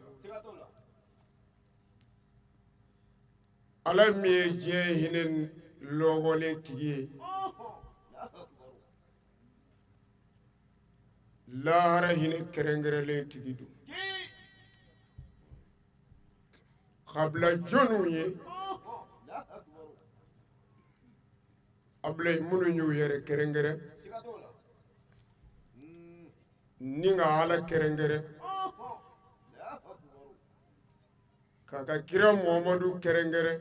S10: Ala min ye diɲɛ hinɛ lɔgɔlen tigi ye, lahara hinɛ kɛrɛnkɛrɛnlen tigi don. Kabila jɔnw ye abulayi minnu y'u yɛrɛ kɛrɛnkɛrɛn ni ka Ala kɛrɛnkɛrɛn, k'a ka kira Muhamadu kɛrɛnkɛrɛn,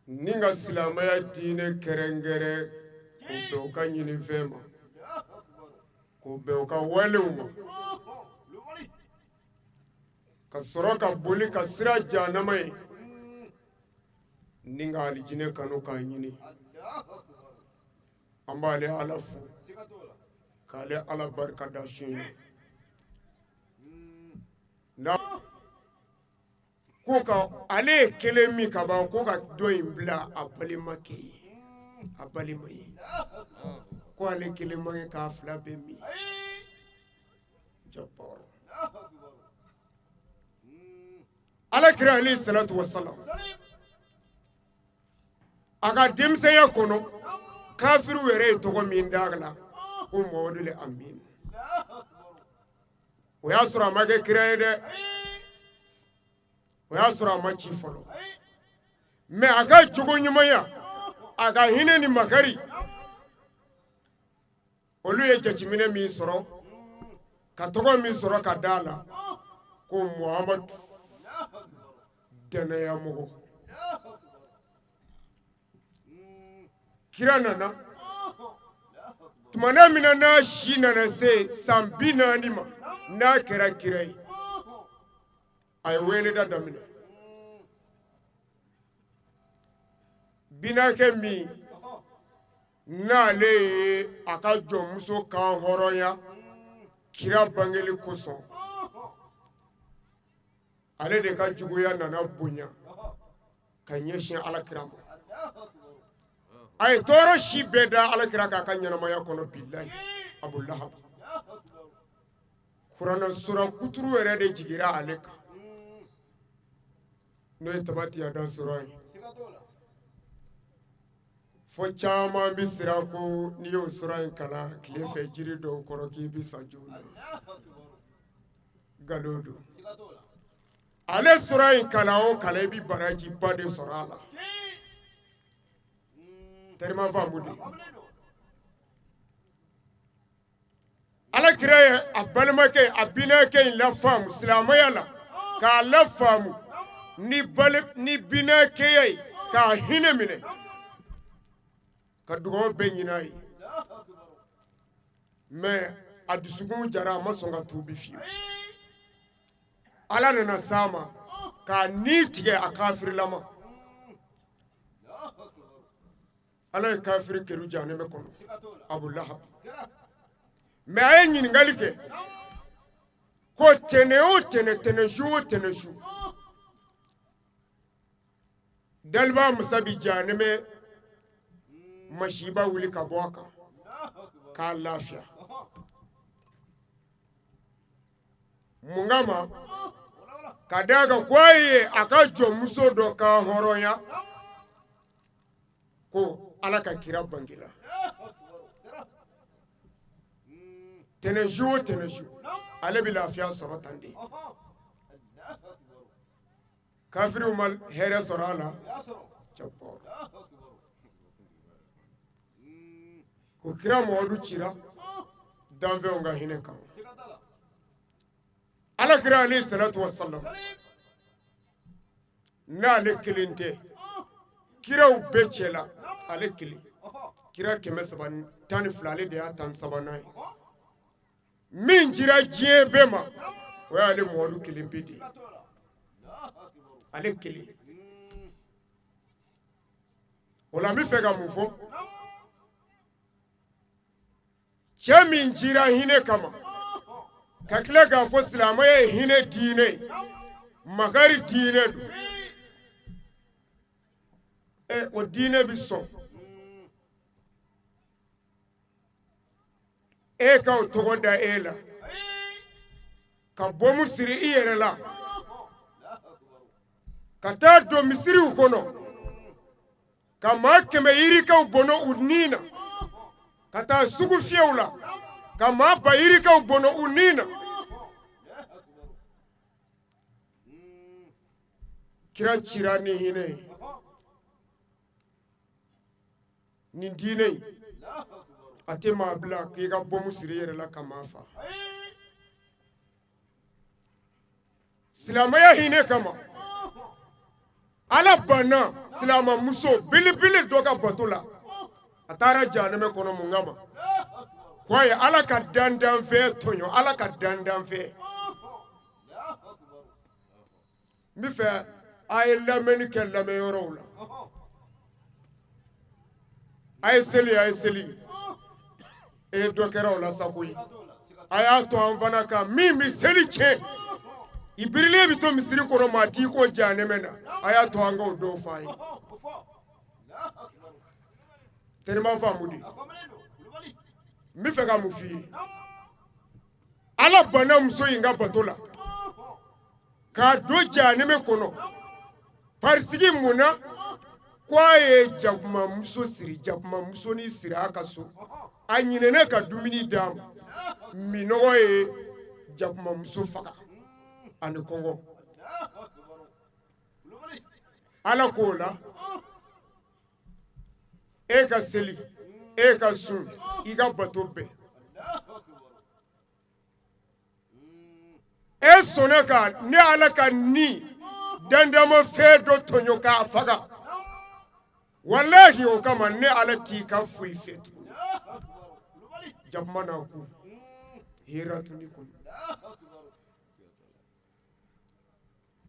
S10: ni ka silamɛya diinɛ kɛrɛnkɛrɛn, k'o bɛn u ka ɲinifɛn ma, k'o bɛn u ka walew ma, ka sɔrɔ ka boli ka siran jahanama ye, ni ka alijinɛ kanu k'a ɲini. An b'ale Ala fo k'ale Ala barika da su in na. Ko ka ale ye kelen min ka ban, ko ka dɔ in bila a balimakɛ ye, a balima ye, ko ale kelen man kɛ k'a fila bɛɛ min. Jabbar. Ala kira alayhi salatu wasalam, a ka denmisɛnya kɔnɔ, kafiriw yɛrɛ ye tɔgɔ min da a la ko Muhamadu le Amin. O y'a sɔrɔ a ma kɛ kira ye dɛ, o y'a sɔrɔ a ma ci fɔlɔ, mais a ka jogo ɲumanya, a ka hinɛ ni makari, olu ye jateminɛ min sɔrɔ ka tɔgɔ min sɔrɔ ka da a la ko Muhamadu dannaya mɔgɔ. Kira nana tumana min na, n'a si nana se san 40 ma, n'a kɛra kira ye, a ye weleda daminɛ. Binakɛ min n'ale ye a ka jɔnmuso kan hɔrɔnya kira bangeli kosɔn, ale de ka juguya nana bonya ka ɲɛsin ala kira ma. A ye tɔɔrɔ si bɛɛ da ala kira k'a ka ɲɛnamaya kɔnɔ. Bilayi, Abu Lahab, kuranɛ sura kuturu yɛrɛ de jigira ale kan, n'o ye tabati yada sura ye. Fɔ caman bɛ siran ko n'i y'o sura in kalan tile fɛ jiri dɔw kɔrɔ, k'i bɛ sa joona. Nkalon don. Ale sura in kalan o kalan, i bɛ barajiba de sɔrɔ a la. Terima faamu de. Ala kira ye a balimakɛ, a binakɛ in lafaamu silamɛya la, k'a lafaamu ni binakɛya ye. K'a hinɛ minɛ ka dugawu bɛɛ ɲini a ye, mais a dusukun jara, a ma sɔn ka tuubi fiyewu. Ala nana s'a ma k'a ni tigɛ a kafirilama. Ala ye kafiri kɛru jahanɛmɛ kɔnɔ, Abu Lahab. Mais a ye ɲininkali kɛ ko tɛnɛ o tɛnɛ, tɛnɛ su o tɛnɛ su, daliba masa bi jahanɛmɛ masiba wuli ka bɔ a kan k'a lafiya. Mun kama? Ka d'a kan ko a ye a ka jɔnmuso dɔ kan hɔrɔnya ko Ala ka kira bangela. Tɛnɛ su o tɛnɛ su, ale bɛ lafiya sɔrɔ tan de. Kafiriw ma hɛrɛ sɔrɔ a la. Ko kira Mamadu cira danfɛnw ka hinɛ kama. Ala kira alayhi salatu wa salam, n'ale kelen tɛ, kiraw bɛɛ cɛ la ale kelen, kira 312, ale de y'a 13nan ye. Min cira diɲɛ bɛɛ ma, o y'ale Mamadu kelen pe de ye, ale kelen. O la n bɛ fɛ ka mun fɔ? Cɛ min cira hinɛ kama, ka tila k'a fɔ silamɛya ye hinɛ diinɛ ye, makari diinɛ don, ɛ o diinɛ bɛ sɔn e ka o tɔgɔ da e la, ka bɔmu siri i yɛrɛ la, ka taa don misiriw kɔnɔ ka maa 100 yirikaw bɔnɔ u ni na, ka taa sugu fiyɛw la ka maa ba yirikaw bɔnɔ u ni na. Kira cira ni hinɛ ye. Nin diinɛ in, a tɛ maa bila k'i ka bɔmu siri i yɛrɛ la ka maa faa. Silamɛya hinɛ kama, Ala banna silamɛmuso belebele dɔ ka bato la, a taara jahanɛmɛ kɔnɔ. Mun kama? Ko a ye Ala ka dandanfɛn tɔɲɔ, Ala ka dandanfɛn. N bɛ fɛ a ye lamɛnni kɛ lamɛnyɔrɔw la. A ye seli, a ye seli, e ye dɔ kɛra o la sa koyi. A y'a to an fana kan min bɛ seli tiɲɛ, i birilen bɛ to misiri kɔnɔ, maa t'i ko jahanɛmɛ na. A y'a to an k'o dɔw f'a ye. Terima faamu di, n bɛ fɛ ka mun f'i ye? Ala banna muso in ka bato la k'a don jahanɛmɛ kɔnɔ parisigi mun na? Ko a ye jakumamuso siri, jakumamusonin siri a ka so, a ɲinɛna ka dumuni d'a ma, minɔgɔ ye jakumamuso faga ani kɔngɔ. Ala k'o la, e ka seli, e ka sun, i ka bato bɛɛ, e sɔnna ka ne Ala ka ni dandama fɛn dɔ tɔɲɔ k'a faga, walahi o kama ne Ala t'i ka foyi fɛ tuguni. Jakuma n'a ku hera tuni kɔnɔ.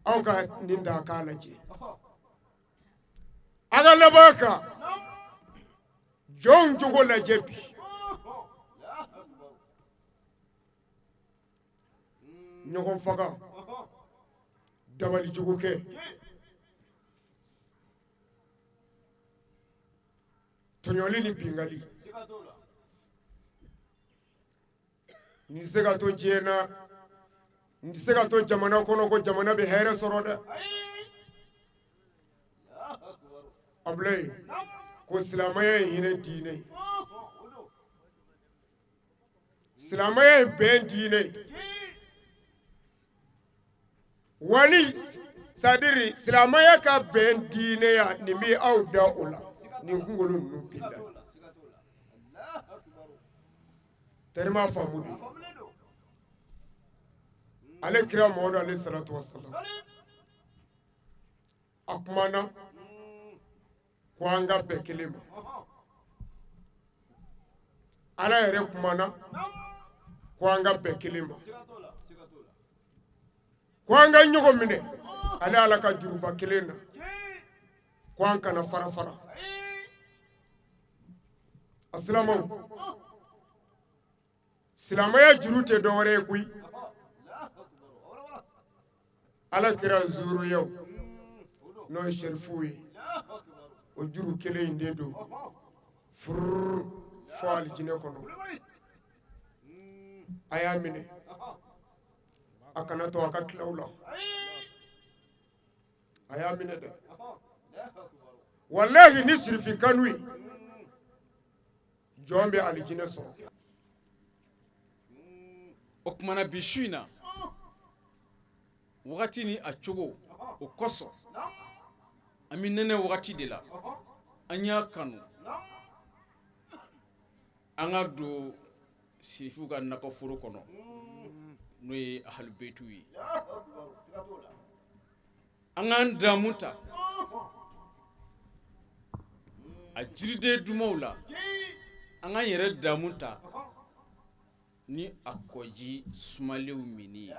S10: Aw ka nin da k'a lajɛ. A ka laban ka jɔnw jogo lajɛ bi. Ɲɔgɔn faga, dabali jugu kɛ, tɔɲɔli ni bingali, nin tɛ se ka to diɲɛ na, nin tɛ se ka to jamana kɔnɔ ko jamana bɛ hɛrɛ sɔrɔ dɛ. Abulayi ko silamɛya ye hinɛ diinɛ ye, silamɛya ye bɛn diinɛ ye, wali sadiri silamɛya ka bɛn diinɛ ya, nin bɛ aw da o la, nin kunkolo ninnu b'i la. Terima faamu de. Ale kira Mamadu alayhi salatu wasalam, a kumana Ko an ka bɛn kelen ma. Ala yɛrɛ kumana ko an ka bɛn kelen ma, ko an ka ɲɔgɔn minɛ ale Ala ka juruba kelen na, ko an kana fara fara. A silamɛw, silamɛya juru tɛ dɔwɛrɛ ye koyi. Ala kira zuruyaw n'o ye serifuw ye, o juru kelen in de don fururu fo alijinɛ kɔnɔ. A y'a minɛ, a kana to a ka tila aw la. A y'a minɛ dɛ. Walahi ni sirifi kanu ye, jɔn bɛ alijinɛ sɔrɔ.
S11: O kumana bi su in na, wagati ni a cogo o kosɔn, an bɛ nɛnɛ wagati de la. An y'a kanu an ka don sirifiw ka nakɔforo kɔnɔ, n'o ye ahalubetiw ye. An k'an damu ta a jiriden dumanw la, an k'an yɛrɛ damu ta ni a kɔji sumalenw minni ye.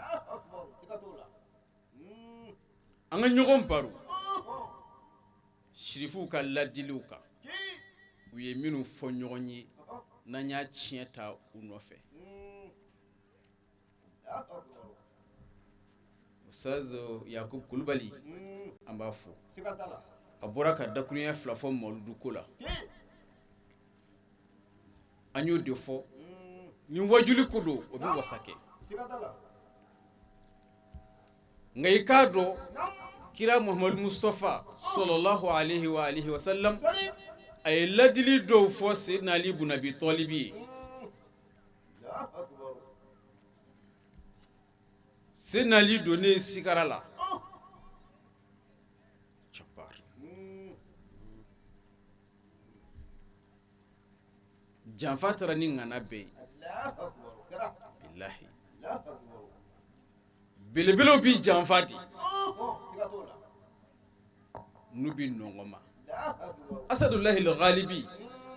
S11: An ka ɲɔgɔn baro sirifuw ka ladiliw kan, u ye minnu fɔ ɲɔgɔn ye, n'an y'a tiɲɛ ta u nɔfɛ. Ustaz Yakub Kulubali, an b'a fo. A bɔra ka dakuruɲɛ fila fɔ mawuludu ko la. An y'o de fɔ, ni wajuli ko don, o bɛ wasa kɛ. Nka i k'a dɔn, kira Muhamadu Mustafa sɔlɔlahu alayhi wa alihi wa sallam, a ye ladili dɔw fɔ Seydina Ali bun Abi Tɔlibi ye. Seydina Ali donnen sigara la, janfa taara ni ŋana bɛɛ ye. Bilahi, belebelew bi janfa di n'u bi nɔngɔn ma. Asadulahi ghalibi,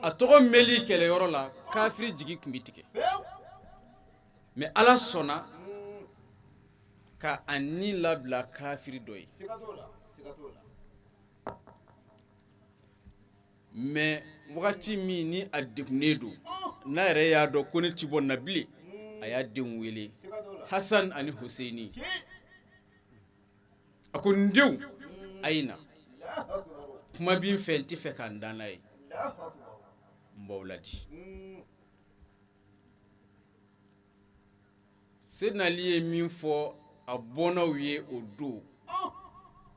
S11: a tɔgɔ mɛnli kɛlɛyɔrɔ la, kafiri jigi tun bɛ tigɛ, mais Ala sɔnna ka a ni labila kafiri dɔ ye. Mais wagati min ni a degunnen don, n'a yɛrɛ y'a dɔn ko ne ti bɔ na bilen, a y'a denw wele, Hasan ani Huseyini. A ko n denw, a ye na, kuma bi n fɛ, n tɛ fɛ ka n da n'a ye, n b'aw ladi. Seydina Ali ye min fɔ a bɔnnaw ye o don,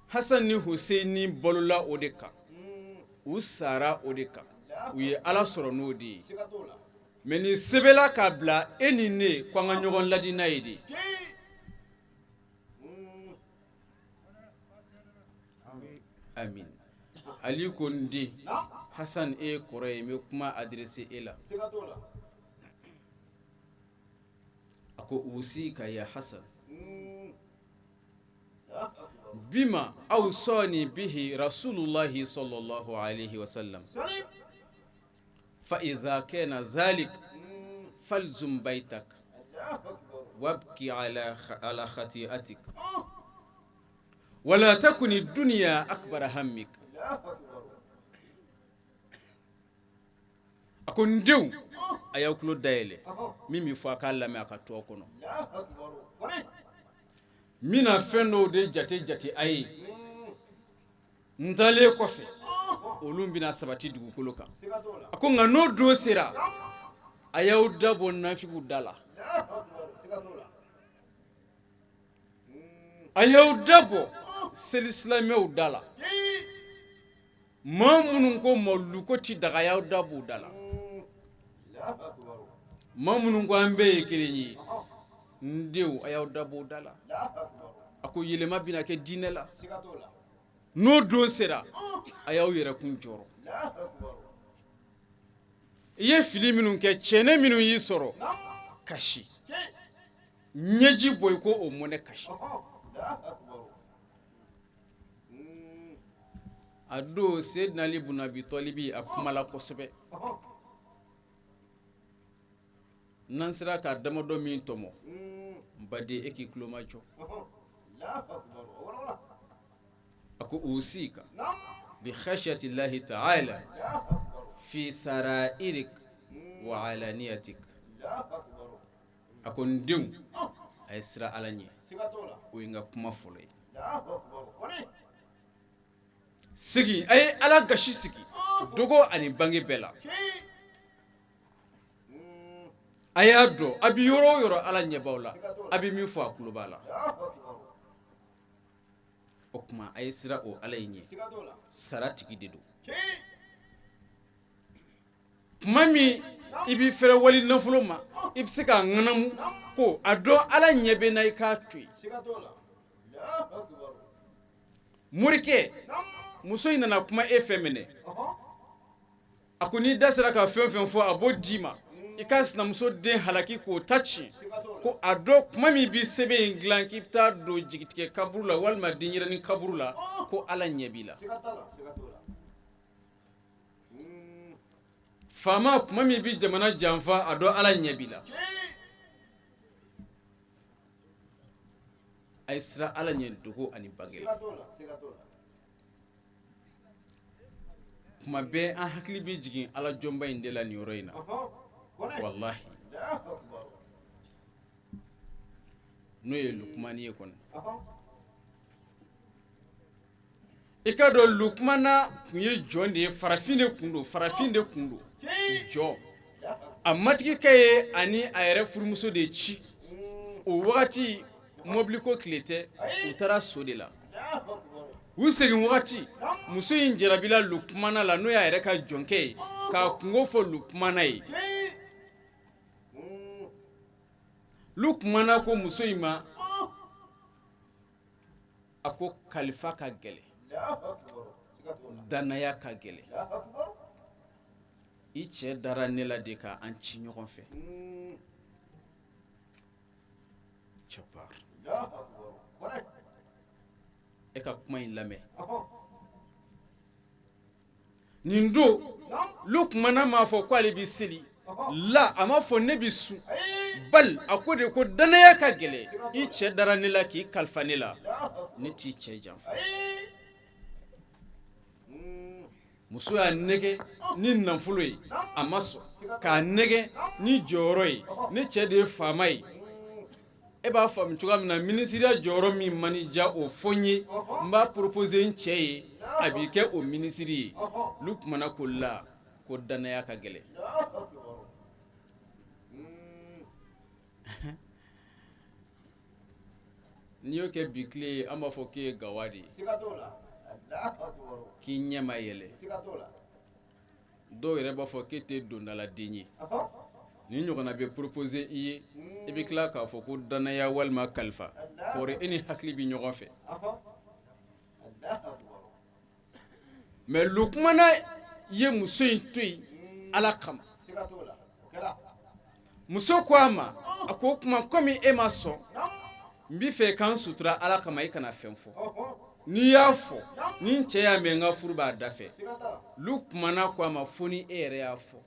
S11: Hasan ni Huseyini balola o de kan, u sara o de kan, u ye Ala sɔrɔ n'o de ye. Mais nin sɛbɛnla k'a bila e ni ne ko an ka ɲɔgɔn ladi n'a ye de. Amin. Ali ko n den Hasan, e ye kɔrɔ ye, n bɛ kuma adressé e la. A ko usika ya Hasan bima awsani bihi rasulullahi sallallahu alayhi wa sallam fa iza kana dhalik falzum baytak wabki ala khati'atik wala takuni dunya akbara hammik. A ko n denw, a y'aw tulo dayɛlɛ, min bɛ fɔ a k'a lamɛn, a ka to aw kɔnɔ. N bɛna fɛn dɔw de jate jate a ye, n taalen kɔfɛ olu bɛna sabati dugukolo kan. A ko nka n'o don sera, a y'aw da bɔ nafigiw da la, a y'aw da bɔ seli silamɛw da la, maa minnu ko mawuludu ko ti daga, y'aw da b'u da la, maa minnu ko an bɛɛ ye kelen ye, n denw, a y'aw da b'u da la. A ko yɛlɛma bɛna kɛ diinɛ la, n'o don sera, a y'aw yɛrɛkun jɔrɔ. I ye fili minnu kɛ, cɛnɛ minnu y'i sɔrɔ, kasi, ɲɛji bɔ, i ko o mɔnɛ kasi. A don Seyidina Ali bun Abi Tɔlibi a kumala kosɛbɛ. N'an sera ka damadɔ min tɔmɔ, n baden, e k'i tulo majɔ. A ko usika bi khashyati llahi ta'ala fi sarairik wa alaniyatik. A ko n denw, a ye siran Ala ɲɛ. O ye n ka kuma fɔlɔ ye. Sigi, a ye Ala gasi sigi dogo ani bange bɛɛ la. A y'a dɔn a bɛ yɔrɔ o yɔrɔ, Ala ɲɛ b'aw la, a bɛ min fɔ, a tulo b'a la. O tuma a ye siran o Ala in ɲɛ, sara tigi de don. Tuma min i b'i fɛrɛ wali nafolo ma, i bɛ se k'a ŋanamu ko a dɔn Ala ɲɛ bɛ n na, i k'a to yen. Morikɛ, muso in nana kuma e fɛ minɛ, a ko n'i da sera ka fɛn fɛn fɔ, a b'o d'i ma, i ka sinamuso den halaki k'o ta tiɲɛ. Ko a dɔn tuma min b'i sɛbɛn in dilan k'i bɛ taa don jigitigɛ kaburu la walima denyɛrɛnin kaburu la, ko Ala ɲɛ b'i la. Faama, tuma min bɛ jamana janfa, a dɔn Ala ɲɛ b'i la. A ye siran Ala ɲɛ dogo ani bange la. Tuma bɛɛ an hakili bɛ jigin Ala jɔnba in de la nin yɔrɔ in na, walahi, n'o ye Lukumani ye kɔni. I k'a dɔn Lukumana tun ye jɔn de ye, farafin de tun don, farafin de tun don, jɔn. A matigikɛ ye ani a yɛrɛ furumuso de ci. O wagati mɔbiliko tile tɛ, u taara so de la. U segin wagati, muso in jarabila Lukumana la, n'o y'a yɛrɛ ka jɔnkɛ ye, k'a kunko fɔ Lukumana ye. Lukumana ko muso in ma, a ko kalifa ka gɛlɛn, dannaya ka gɛlɛn, i cɛ dara ne la de ka an ci ɲɔgɔn fɛ. Cɛpar, e ka kuma in lamɛn. Nin don, Lukumana m'a fɔ ko ale bɛ seli la, a m'a fɔ ne bɛ sun, bali a ko de ko dannaya ka gɛlɛn, i cɛ dara ne la k'i kalifa ne la, ne t'i cɛ janfa. Muso y'a nɛgɛn ni nafolo ye, a ma sɔn, k'a nɛgɛn ni jɔyɔrɔ ye, ne cɛ de ye faama ye. E b'a faamu cogoya min na, minisiriya jɔyɔrɔ min man diya, o fɔ n ye, n b'a proposer n cɛ ye, a b'i kɛ o minisiri ye. Lukumana ko la ko dannaya ka gɛlɛn. N'i y'o kɛ bi tile ye, an b'a fɔ k'e ye gawa de ye, k'i ɲɛ ma yɛlɛ. Dɔw yɛrɛ b'a fɔ k'e tɛ dondaladen ye. Nin ɲɔgɔnna bɛ proposer i ye, i bɛ tila k'a fɔ ko dannaya walima kalifa. Kɔri e ni hakili bɛ ɲɔgɔn fɛ? Mais Lukumana ye muso in to yen Ala kama. Muso ko a ma, a ko o tuma komi e ma sɔn, n b'i fɛ ka n sutura Ala kama, i kana fɛn fɔ. N'i y'a fɔ, ni n cɛ y'a mɛn, n ka furu b'a da fɛ. Lukumana ko a ma, fo ni e yɛrɛ y'a fɔ.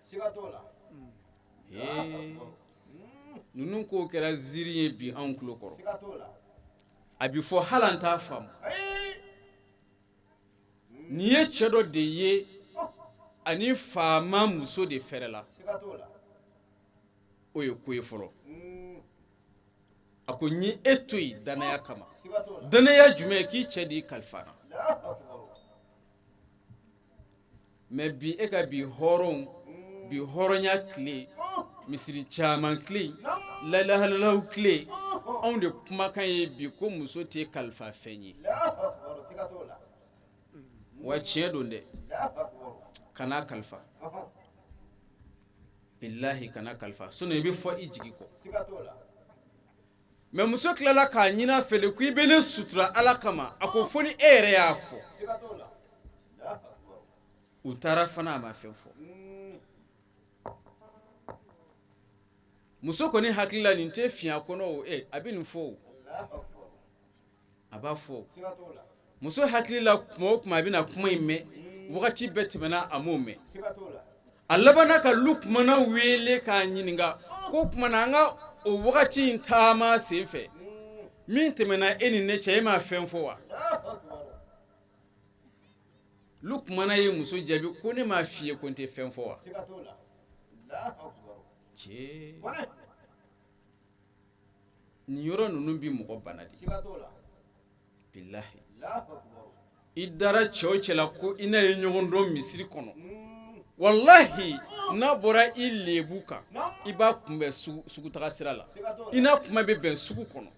S11: Ninnu ko kɛra ziiri ye bi anw tulo kɔrɔ, a bɛ fɔ hali an t'a faamu. Nin ye cɛ dɔ de ye, ani faama muso de fɛrɛla, o ye ko ye fɔlɔ. A ko n ye e to yen dannaya kama. Dannaya jumɛn? K'i cɛ de y'i kalifa n na. Mais bi, e ka bi hɔrɔnw, bi hɔrɔnya tile, misiri caman tile, lalahalaw tile, anw de kumakan ye bi ko muso tɛ kalifa fɛn ye. Wa tiɲɛ don dɛ, kana kalifa, bilahi kana kalifa, sinon i bɛ fɔ i jigi kɔ. Mais muso tilala k'a ɲini a fɛ de ko i bɛ ne sutura Ala kama. A ko fo ni e yɛrɛ y'a fɔ. U taara fana, a ma fɛn fɔ. Muso kɔni hakili la nin tɛ fiɲɛ kɔnɔ o, a bɛ nin fɔ o, a b'a fɔ. Muso hakili la kuma o kuma a bɛna kuma in mɛn, wagati bɛɛ tɛmɛna, a m'o mɛn. A labanna ka Lukumana wele k'a ɲininka ko tuma na an ka o wagati in taama sen fɛ, min tɛmɛna e ni ne cɛ, e m'a fɛn fɔ wa? Lukumana ye muso jaabi ko ne m'a f'i ye ko n tɛ fɛn fɔ wa? Cɛ, nin yɔrɔ ninnu bi mɔgɔ bana de, bilahi. I dara cɛ o cɛ la ko i n'a ye ɲɔgɔn dɔn misiri kɔnɔ, walahi, n'a bɔra i lebu kan, i b'a kunbɛn sugutaga sira la, i n'a kuma bɛ bɛn sugu kɔnɔ,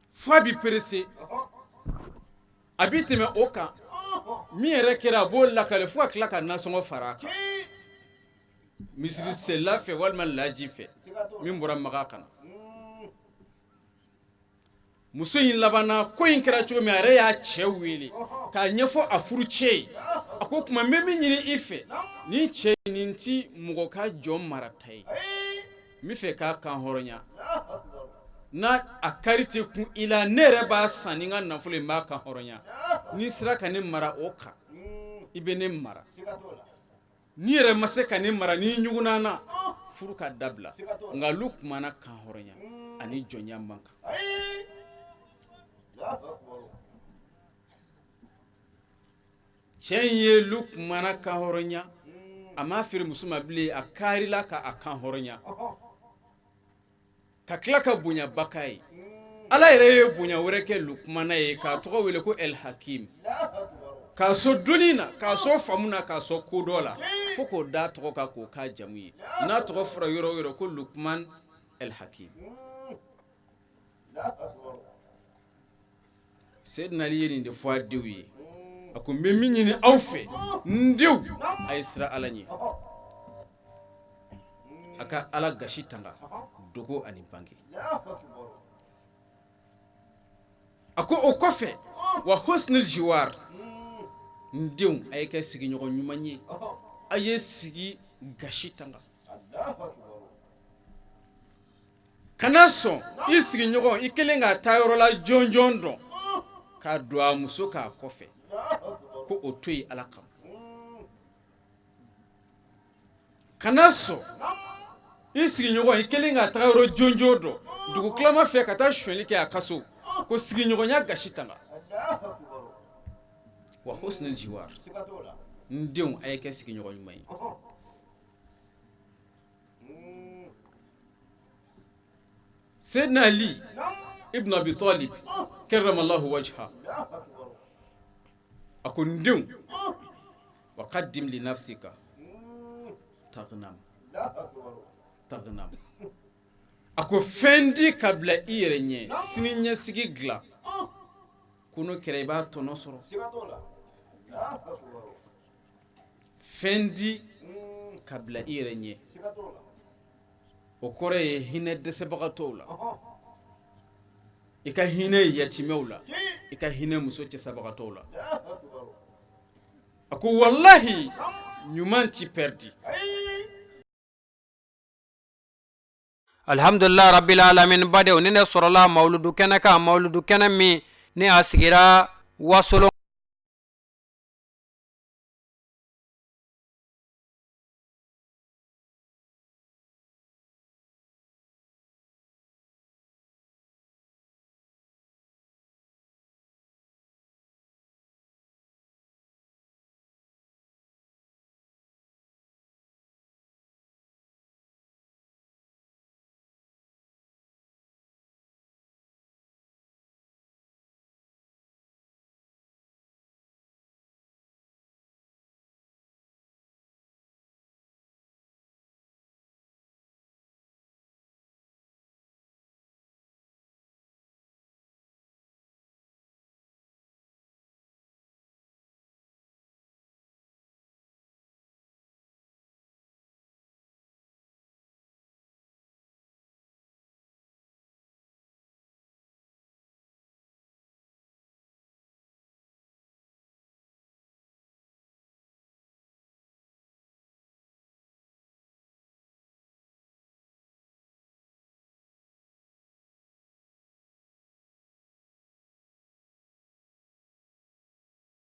S11: f'a b'i perese, a b'i tɛmɛ o kan. Min yɛrɛ kɛra, a b'o lakale fo ka tila ka nasɔngɔ fara a kan misiri selila fɛ walima laji fɛ min bɔra Makan ka na. Muso in labanna, ko in kɛra cogo min, a yɛrɛ y'a cɛ wele k'a ɲɛfɔ a furu cɛ ye. A ko tuma, n bɛ min ɲini i fɛ, nin cɛ nin ti mɔgɔ ka jɔn marata ye, n bɛ fɛ k'a kan hɔrɔnya. N'a a kari tɛ kun i la, ne yɛrɛ b'a san ni n ka nafolo ye, n b'a kan hɔrɔnya. N'i sera ka ne mara o kan, i bɛ ne mara. N'i yɛrɛ ma se ka ne mara, n'i ɲugunna n na, furu ka dabila. Nka Lukumana kan hɔrɔnya ani jɔnya man kan. Cɛ in ye Lukumana kan hɔrɔnya, a m'a feere muso ma bilen, a karila ka a kan hɔrɔnya ka tila ka bonyaba k'a ye. Ala yɛrɛ ye bonya wɛrɛ kɛ Lukumana ye k'a tɔgɔ wele ko El Hakim, k'a sɔn dɔnni na, k'a sɔn faamu na, k'a sɔn kodɔn la, fo k'o d'a tɔgɔ kan k'o k'a jamu ye. N'a tɔgɔ fɔra yɔrɔ o yɔrɔ ko Lukuman El Hakim. Seydina Ali ye nin de fɔ a denw ye. A ko n bɛ min ɲini aw fɛ, n denw, a ye siran Ala ɲɛ, a ka Ala gasi tanga dogo ani bange. A ko o kɔfɛ, wa husnul jiwar, n denw, a ye kɛ sigiɲɔgɔn ɲuman ye, a ye sigi gasi tanga. Kana sɔn i sigiɲɔgɔn i kelen k'a taa yɔrɔ la jɔnjɔn dɔn k'a don a muso k'a kɔfɛ, ko o to yen Ala kama. Kana sɔn i sigiɲɔgɔn i kelen k'a taa yɔrɔ jɔnjɔn dɔn dugutilama fɛ ka taa sonyali kɛ a ka so, ko sigiɲɔgɔnya gasi tanga. Wa husnul jiwar, n denw, a ye kɛ sigiɲɔgɔn ɲuman ye. Seydina Ali ibn Abi Talib karramallahu wajha, a ko n denw, wa qaddim li nafsika taghnam taghnam. A ko fɛn di ka bila i yɛrɛ ɲɛ, sini ɲɛsigi dilan, ko n'o kɛra i b'a tɔnɔ sɔrɔ. Fɛn di ka bila i yɛrɛ ɲɛ, o kɔrɔ ye hinɛ dɛsɛbagatɔw la, i ka hinɛ yatimɛw la, i ka hinɛ muso cɛsabagatɔw la. A ko walahi, ɲuman ti pɛridi.
S2: Alhamdulillah rabbil alamin. Badenw, ni ne sɔrɔla mawuludu kɛnɛ kan, mawuludu kɛnɛ min ni a sigira Wasolon.